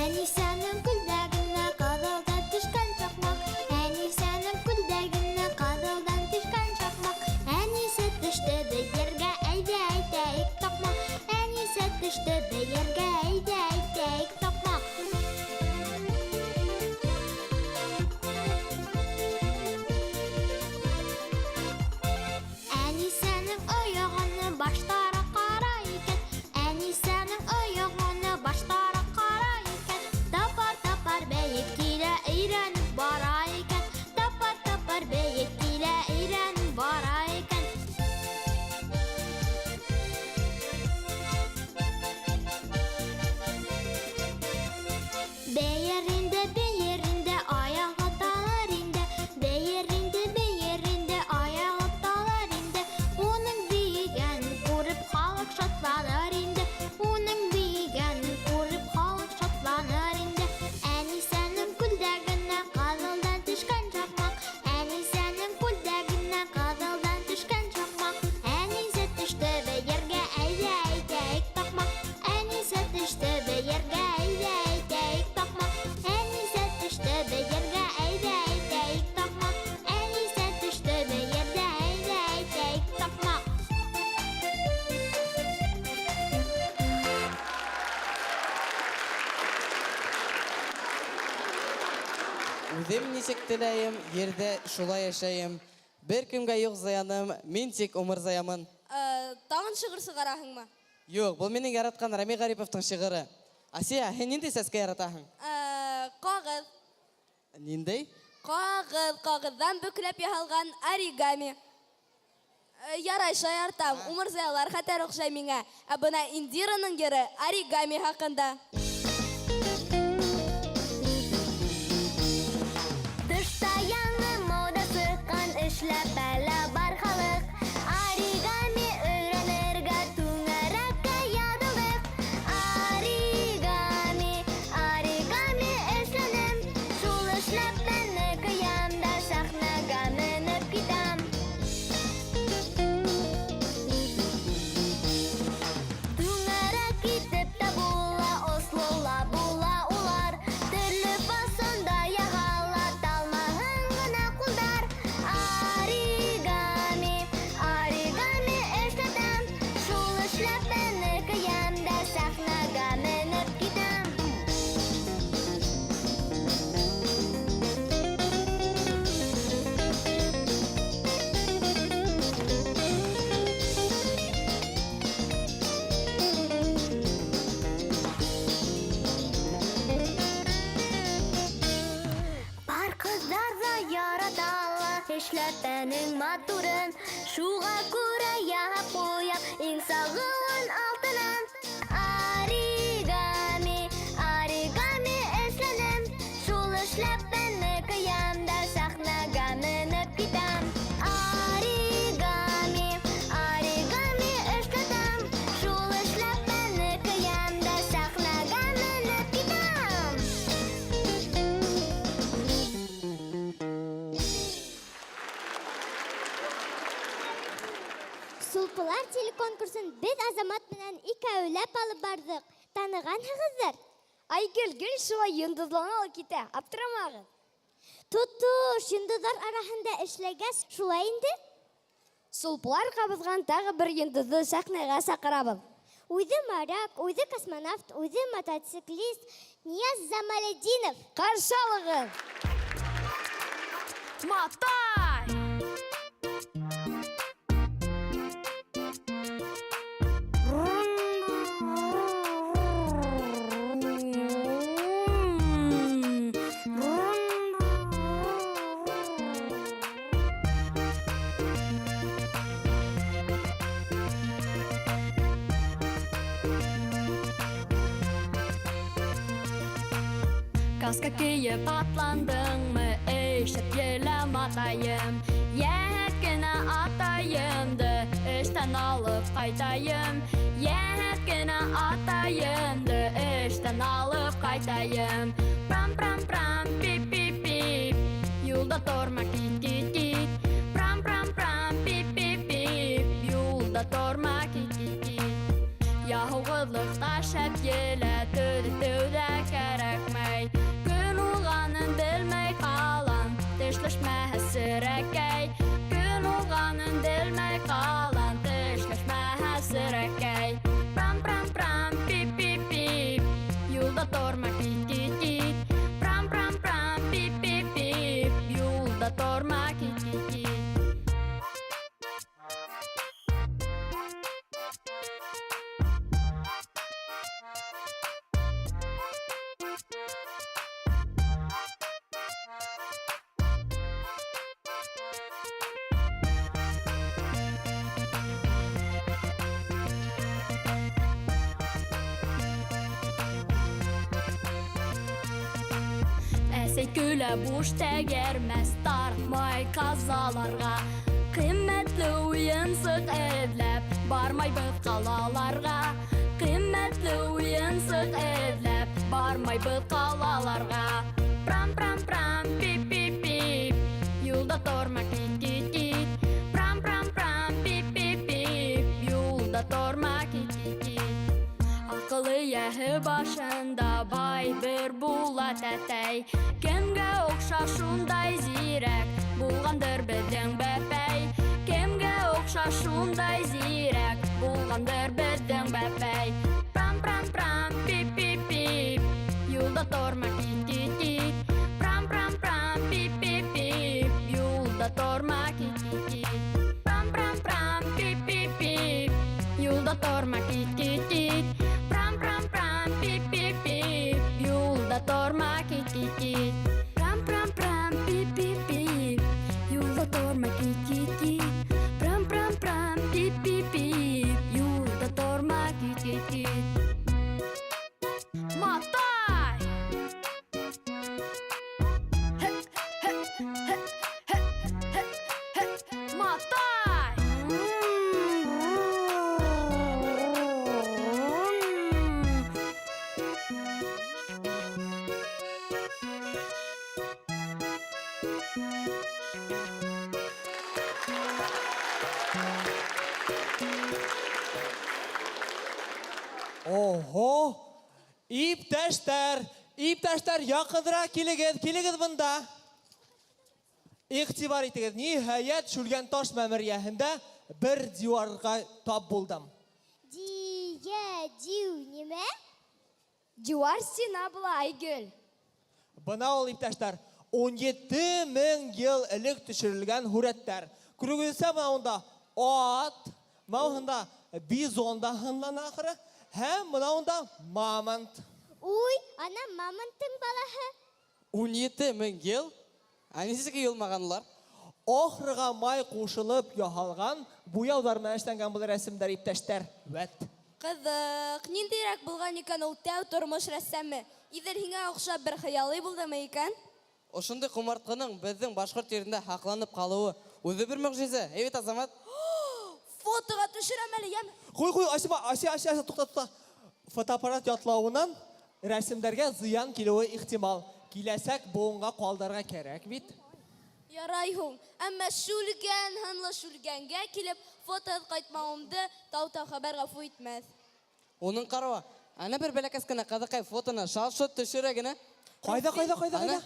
Әнисәнең күлдәгенә ҡыҙылдан төшкән чаҡмаҡ. Әнисәнең күлдәгенә ҡыҙылдан төшкән чаҡмаҡ. Әнисе төштө бейергә, әйҙә әйтәйек таҡмаҡ. Әнисе төштө бейергә, әйҙә әйтәйек таҡмаҡ. Әнисәнең ойоғоно баштары ҡара икән. Әнисәнең ойоғоно баштары ҡара икән. Тапар-тапар бейеп килә, өйрәнеп бара икән. Тапар-тапар бейеп килә, өйрәнеп бара икән. Бейер инде, бейер инде, аяғы талыр инде. Бейер инде, бейер инде, аяғы талыр инде. Уның бейегәнен күреп халыҡ шатланыр инде. Уның бейегәнен күреп халыҡ шатланыр инде. Әнисәнең күлдәгенә ҡыҙылдан төшкән чаҡмаҡ. Әнисәнең күлдәгенә ҡыҙылдан төшкән чаҡмаҡ. Әнисе төштө бейергә, әйҙә әйтәйек таҡмаҡ. Әнисе төштө бейергә, әйҙә әйтәйек таҡмаҡ. Әнисе төштө бейергә, әйҙә әйтәйек таҡмаҡ. Әнисе төштө бейергә, әйҙә әйтәйек таҡмаҡ. Үҙем нисек теләйем, ерҙә шулай йәшәйем. Бер кемгә юҡ зыяным, мин тик умырзаямын. Тағын шиғыр сығараһыңмы? Юҡ, был минең яратҡан Рами Ғариповтың шиғыры. Асия, һин ниндәй сәскә яратаһың? Ҡағыҙ. Ниндәй? Ҡағыҙ, ҡағыҙҙан бөкләп яһалған оригами. Ярай, шаяртам, умырзаялар хәтәр оҡшай миңә. Ә бына Индираның йыры оригами хаҡында. Тышта яңы мода сыҡҡан эшләпәлә бар халыҡ. Оригами өйрәнергә түңәрәккә яҙылдыҡ. Оригами, оригами эшләнем. Шул эшләпәне кейәм дә сәхнәгә менеп китәм. Түңәрәк итеп тә була, ослола була улар. Төрлө фасонда яһала, талмаһын ғына ҡулдар. Оригами, оригами эшләтәм. Шул эшләпәне кейәм дә сәхнәгә менеп китәм. Бар ҡыҙҙар ҙа яраталар Эшләпәнең матурын, шуға күрә яһап ҡуям иң сағылын алтынын. Оригами, оригами эшләнем, шул эшләпәне киям да сәхнәгә менеп китәм. Оригами, оригами эшләтәм, шул эшләпәне киям дә сәхнәгә менеп китәм. Сулпылар телеконкурсын беҙ Азамат менән икәүләп алып барҙыҡ. Танығанһығыҙҙыр? Айгөл гел шулай йондоҙлана ла китә, аптырамағыҙ. Тотош, йондоҙҙар араһында эшләгәс, шулай инде. Сулпылар ҡабыҙған тағы бер йондоҙҙо сәхнәгә саҡырабыҙ. Үҙе моряк, үҙе космонавт, үҙе мотоциклист Нияз Замалетдинов. Ҡаршы алығыҙ! Матай! Каска кейеп атландыңмы, эй, шәп еләм атайым. Йәһәт кенә атайымды эштән алып ҡайтайым. Йәһәт кенә атайымды эштән алып ҡайтайым. Прам-прам-прам, пип-пип-пип, юлда торма, кит-кит-кит. Прам-прам-прам, пип-пип-пип, юлда торма, кит-кит-кит. Яһуғыҙлыҡта шәп елә, төҙөтөү ҙә кәрәкмәй. Көн уҙғанын белмәй ҡалам, тешләшмәһә серәкәй. Көн уҙғанын белмәй ҡалам, тешләшмәһә серәкәй. Прам-прам-прам, пип-пип-пип, юлда торма, кит-кит-кит. Прам-прам-прам, пип-пип-пип, юлда торма, кит-кит-кит. Әсәй көлә буш тәгәрмәс, тартмай ҡазаларға. Ҡиммәтле уйынсыҡ эҙләп бармайбыҙ ҡалаларға. Ҡиммәтле уйынсыҡ эҙләп бармайбыҙ ҡалаларға. Прам-прам-прам, пип-пип-пип, юлда торма, кит-кит-кит. Прам-прам-прам, пип-пип-пип, юлда торма, кит-кит-кит. Аҡыл эйәһе башында бай бер була тәтәй. Кемгә оҡшаш шундай зирәк булғандыр беҙҙең бәпәй. Кемгә оҡшаш шундай зирәк булғандыр беҙҙең бәпәй. Прам-прам-прам, пип-пип-пип, юлда торма, кит-кит-кит. Прам-прам-прам, пип-пип-пип, юлда торма, кит-кит-кит. Прам-прам-прам, пип-пип-пип, юлда торма, кит-кит-кит. Прам-прам-прам, пип-пип-пип, юлда торма, кит-кит-кит. Прам-прам-прам, пип-пип-пип, юлда торма, кит-кит-кит. Прам-прам-прам, пип-пип-пип, юлда торма, кит-кит-кит. Матай! Матай! Ого! Иптәштәр, иптәштәр, яҡыныраҡ килегеҙ, килегеҙ бында. Иғтибар итегеҙ, ниһайәт Шүлгән таш мәмерйәһендә бер диуарға тап булдым. Дия, диу, нимә? Диуар стена була, Айгөл. Бына ул, иптәштәр, 17 мең йыл элек төшөрөлгән һүрәттәр. Күрегеҙсә, бына унда ат, бына унда бизон да һынлана ахыры, һәм бына унда мамонт. Уй, ана мамонттың балаһы. 17 мең йыл? Ә нисек йыйылмаған улар? Охрага май ҡушылып яһалған буяуҙар менән эшләнгән был рәсемдәр, иптәштәр. Вәт. Ҡыҙыҡ, ниндәйерәк булған икән ул тәү тормош рәссамы? Иҙел һиңә оҡшап бер хыялый булдымы икән? Ошондай ҡомартҡының беҙҙең башҡорт ерендә һаҡланып ҡалыуы үҙе бер мөғжизә. Әй бит, Азамат? Фотоға төшөрәм әле, йәме? Ҡуй, ҡуй, Асима, Асия, Асия, Асия, туҡта, туҡта. Фотоаппарат ятлауынан рәсемдәргә зыян килеүе ихтимал. Киләсәк быуынға ҡалдырырға кәрәк бит. Ярай һуң, әммә Шүлгән һынлы Шүлгәнгә килеп, фотоһыҙ ҡайтмауымды тау-тау хәбәр ғәфү итмәҫ. Уның ҡарауы, әнә бер бәләкәс кенә ҡыҙыҡай фотоны шалт-шолт төшөрә генә. Ҡайҙа, ҡайҙа, ҡайҙа, ҡайҙа?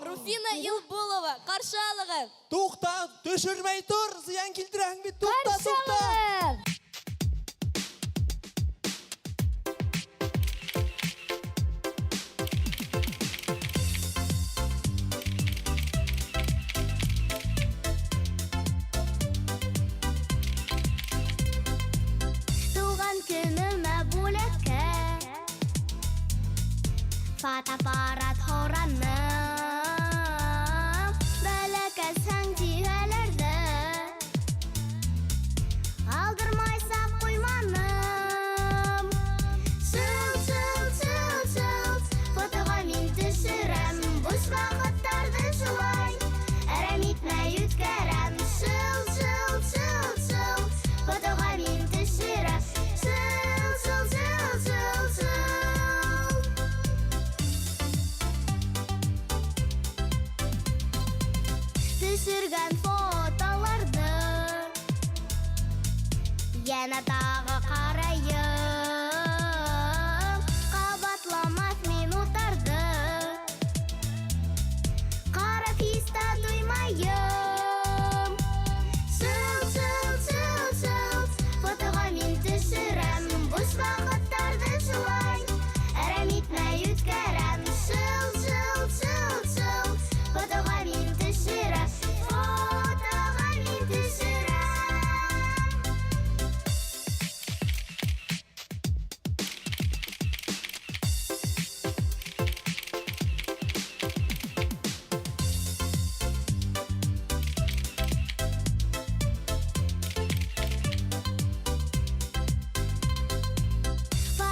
Руфина Илбулова, ҡаршы алығыҙ! Туҡта, төшөрмәй тор, зыян килтерәһең бит, туҡта, туҡта! Туған көнөмә бүләккә фотоаппарат һораным. Бәләкәсһең тиһәләр ҙә, алдырмайса ҡуйманым. Шылт, шылт, шылт, шылт, фотоға мин төшөрәм. Буш ваҡыттарҙы шулай әрәм итмәй үткәрәм. Шылт, шылт, шылт, шылт, фотоға мин төшөрәм. Шылт, шылт, шылт, шылт, шылт. Төшөргән фотоларҙы йәнә тағы ҡарайым. Ҡабатламаҫ минуттарҙы ҡарап һис тә туймайым. Шылт, шылт, шылт, шылт, фотоға мин төшөрәм. Буш ваҡыттарҙы шулай әрәм итмәй үткәрәм. Шылт, шылт, шылт, шылт, фотоға мин төшөрәм. Фотоға мин төшөрәм.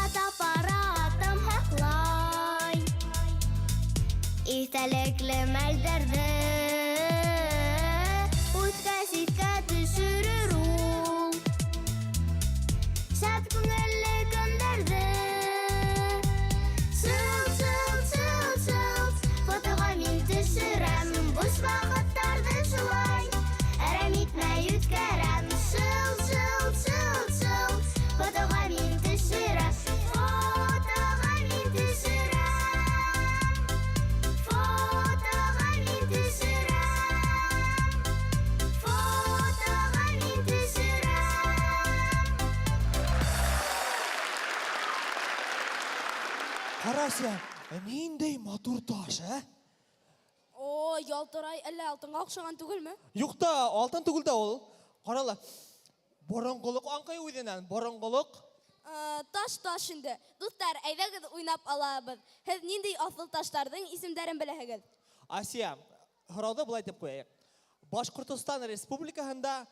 Фотоаппаратым һаҡлай иҫтәлекле мәлдәрҙе. Үткәс иҫкә төшөрөр ул шат күңелле көндәрҙе. Шылт, шылт, шылт, шылт, фотоға мин төшөрәм. Буш ваҡыттарҙы шулай әрәм итмәй үткәрәм. Шылт, шылт, шылт, шылт, фотоға мин төшөрәм. Фотоға мин төшөрәм. Фотоға мин төшөрәм. Фотоға мин төшөрәм. Ҡара, Асия, ниндәй матур таш, ә? О, ялтырай, әллә алтынға оҡшаған түгелме? Юҡ та, алтын түгел дә ул. Ҡара ла, боронғолоҡ аңҡый үҙенән, боронғолоҡ. Таш таш инде. Дуҫтар, әйҙәгеҙ уйнап алабыҙ. Һеҙ ниндәй аҫыл таштарҙың исемдәрен беләһегеҙ? Асия, һорауҙы былай итеп ҡуяйыҡ. Башҡортостан Республикаһында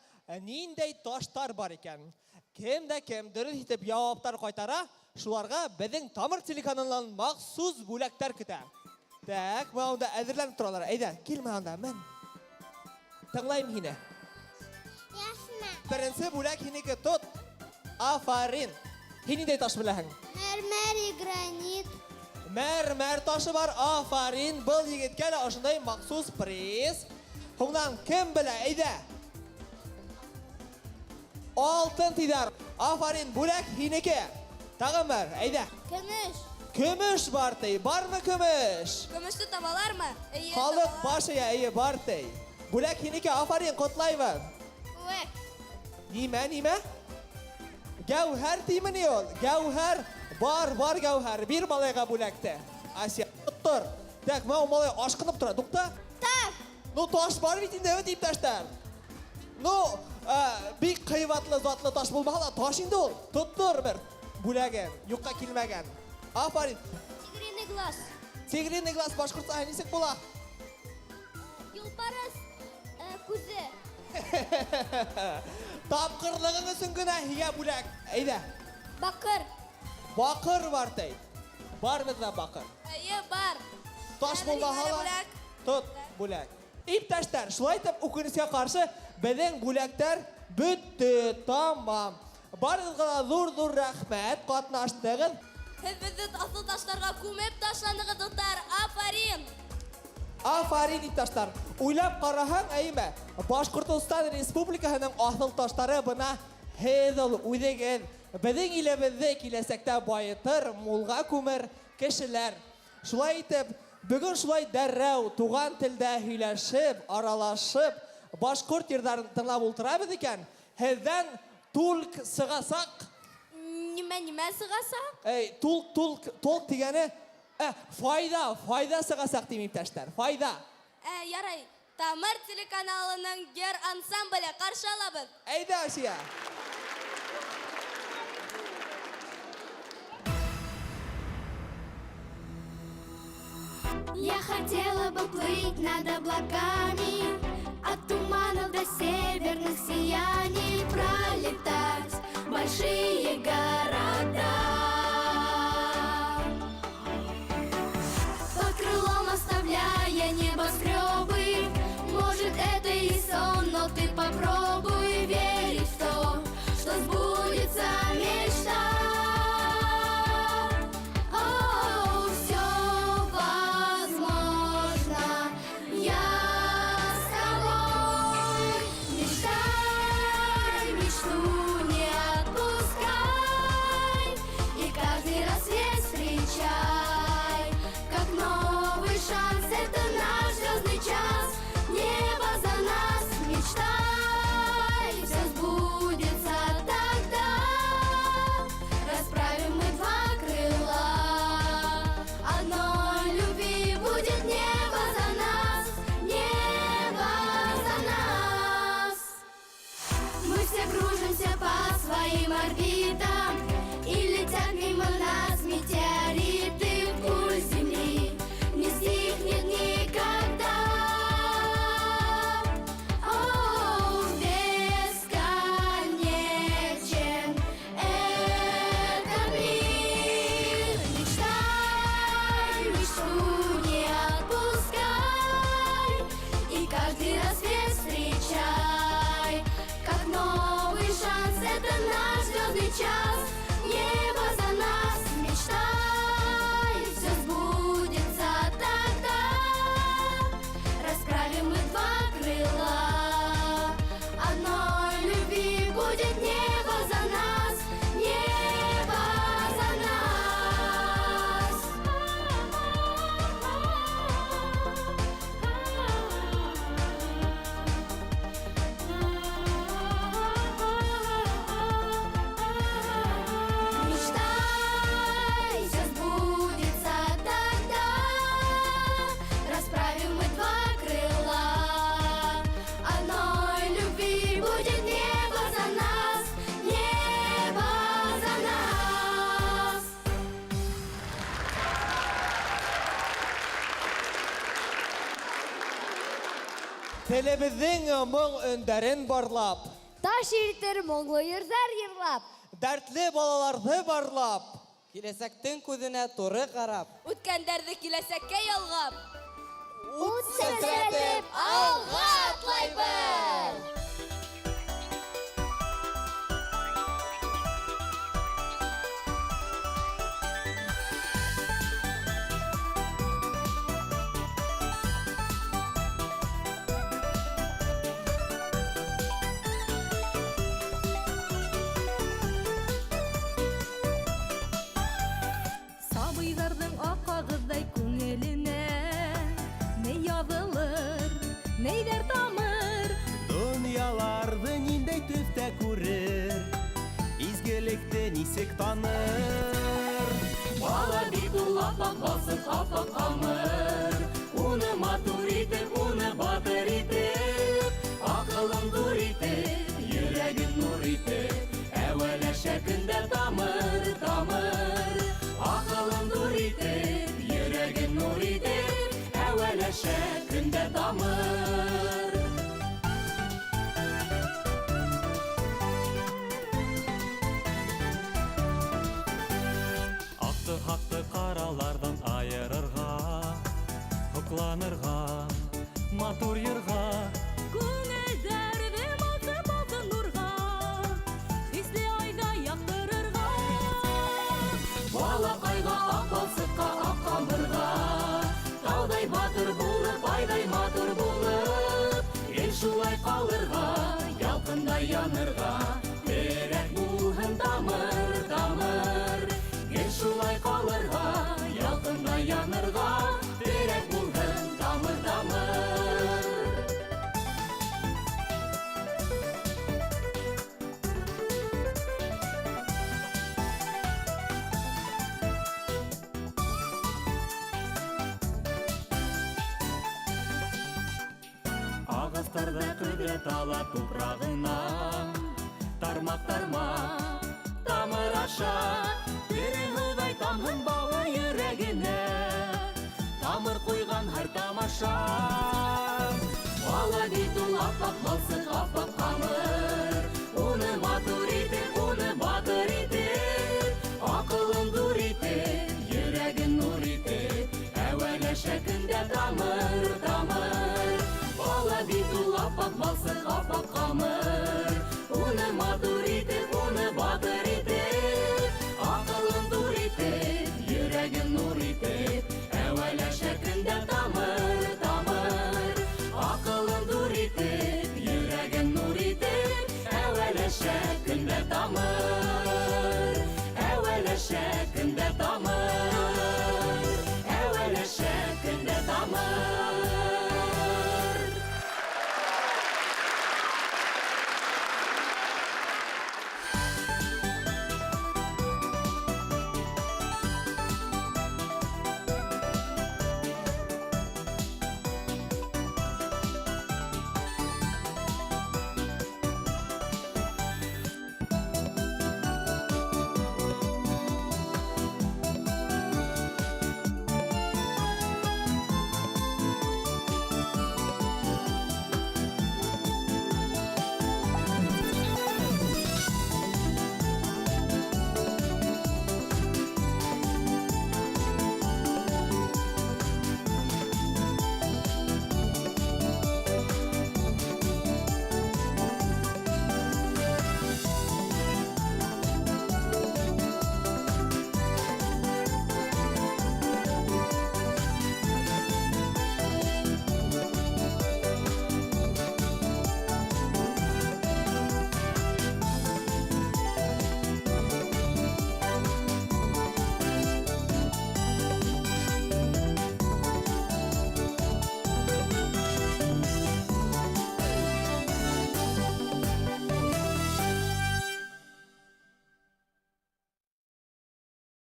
ниндәй таштар бар икән? Кем дә кем дөрөҫ итеп яуаптар ҡайтара, шуларға беҙҙең Тамыр телеканалынан махсус бүләктәр көтә. Так, бына унда әҙерләнеп торалар. Әйҙә, кил бына унда, мен. Тыңлайым һине. Ясма. Беренсе бүләк һинеке, тот. Афарин. Һин ниндәй таш беләһең? Мәрмәр и гранит. Мәрмәр ташы бар, афарин. Был егеткә лә ошондай махсус приз. Һуңынан кем белә, әйҙә. Алтын тиҙәр. Афарин, бүләк һинеке. Тағын бер, әйҙә. Көмөш. Көмөш бар ти. Бармы көмөш? Көмөштө табалармы? Эйе, Халыҡ табалар. баш эйә, эйе, бар ти. Бүләк һинеке, афарин, ҡотлайбыҙ. Үәк. Нимә, нимә? Гәүһәр тиме ни ул? Гәүһәр, бар, бар гәүһәр. Бир малайға бүләкте. Асия, тоттор. Так, мынау малай ашҡынып тора. Туҡта. Так. Ну, таш бар бит инде, бит иптәштәр. Ну, бик ҡыйбатлы затлы таш булмаһа ла, таш инде ул. Тоттор бер бүләген, юҡҡа килмәгән. Афарин. Тигриный глаз. Тигриный глаз башҡортса нисек була? Юлбарыҫ Күҙе. Тапҡырлығың өсөн генә һиңә бүләк. Әйҙә. Баҡыр. Баҡыр бар ти. Бар беҙҙә баҡыр. Эйе, бар. Таш булмаһа ла, тот бүләк. Иптәштәр, шулай итеп, үкенескә ҡаршы, беҙҙең бүләктәр бөттө, тамам. Барығыҙға ла ҙур-ҙур рәхмәт, ҡатнаштығыҙ. Һеҙ беҙҙе аҫыл таштарға күмеп ташланығыҙ, дуҫтар. Афарин! Афарин, иптәштәр. Уйлап ҡараһаң, әйме, Башҡортостан Республикаһының аҫыл таштары бына һеҙ ул үҙегеҙ. Беҙҙең илебеҙҙе киләсәктә байытыр, мулға күмер кешеләр. Шулай итеп, бөгөн шулай дәррәү туған телдә һөйләшеп, аралашып, башҡорт йырҙарын тыңлап ултырабыҙ икән, һеҙҙән тулк сығасаҡ. Нимә, нимә сығасаҡ? Эй, тулк, тулк, толк тигәне, файҙа, файҙа сығасаҡ тим, иптәштәр, файҙа. Ярай, Тамыр телеканалының йыр ансамбле ҡаршы алабыҙ. Әйҙә, Асия. Я хотела бы плыть над облаками, от туманов до северных сияний, пролетать большие города. Под крылом оставляя небоскребы, может, это и сон, но ты попробуй верить в то, что сбудется мечта. О, все возможно, я с тобой. Мечтай, мечту не отпускай, и каждый рассвет встречай, как новый шанс. Это наш звездный час, небо за нас. Мечтай, все сбудется тогда. Расправим мы два крыла, одной любви будет небо за нас, небо за нас. Мы все кружимся по своим орбитам, и летят мимо нас метеориты. Пульс Земли не стихнет никогда. О, бесконечен этот мир. Мечтай, мечту не отпускай, и каждый рассвет встречай, как новый шанс. Это наш звездный час, небо за нас. Мечтай, все сбудется тогда. Расправим мы два крыла, одной любви будет небо за нас, небо за нас. Мечтай, все сбудется тогда. Расправим мы два крыла, одной любви будет небо за нас, небо за нас. Телебеҙҙең моң өндәрен барлап, таш иртер моңло йырҙар йырлап, дәртле балаларҙы барлап, киләсәктең күҙенә туры ҡарап, үткәндәрҙе киләсәккә ялғап, ут сәсрәтеп алға атлайбыҙ. Сабыйҙарҙың аҡ ағыҙҙай күңеленә ни яҙылыр, ниҙәр тамыр? Донъяларҙы ниндәй төҫтә күрер, изгелекте нисек таныр? Бала бит ул апаҡ балсыҡ, апаҡ ҡамыр. Уны матур итеп, уны батыр итеп, аҡылын ҙур итеп, йөрәген нур итеп, әүәләшә көндә тамыр, тамыр. Аҡылын ҙур итеп, йөрәген нур итеп, әүәләшә көндә тамыр. янырға, матур йырға. Күңелдәрҙе баҫып алтын нурға, хисле айҙа яҡтырырға. Балаҡайға, аҡ балсыҡҡа, аҡ ҡамырға, тауҙай батыр булып, айҙай матур булып, гел шулай ҡалырға, ялҡындай янырға. Терәк булһын тамыр, тамыр, гел шулай ҡалырға, ялҡындай янырға. Терәк булһын тамыр, тамыр. Ағастарҙа ҡөҙрәт ала тупрағынан, тармаҡ-тармаҡ тамыр аша, тере һыуҙай тамһын бала йөрәгенә, тамыр ҡуйған һәр тамаша. Бала бит ул аппаҡ балсыҡ, аппаҡ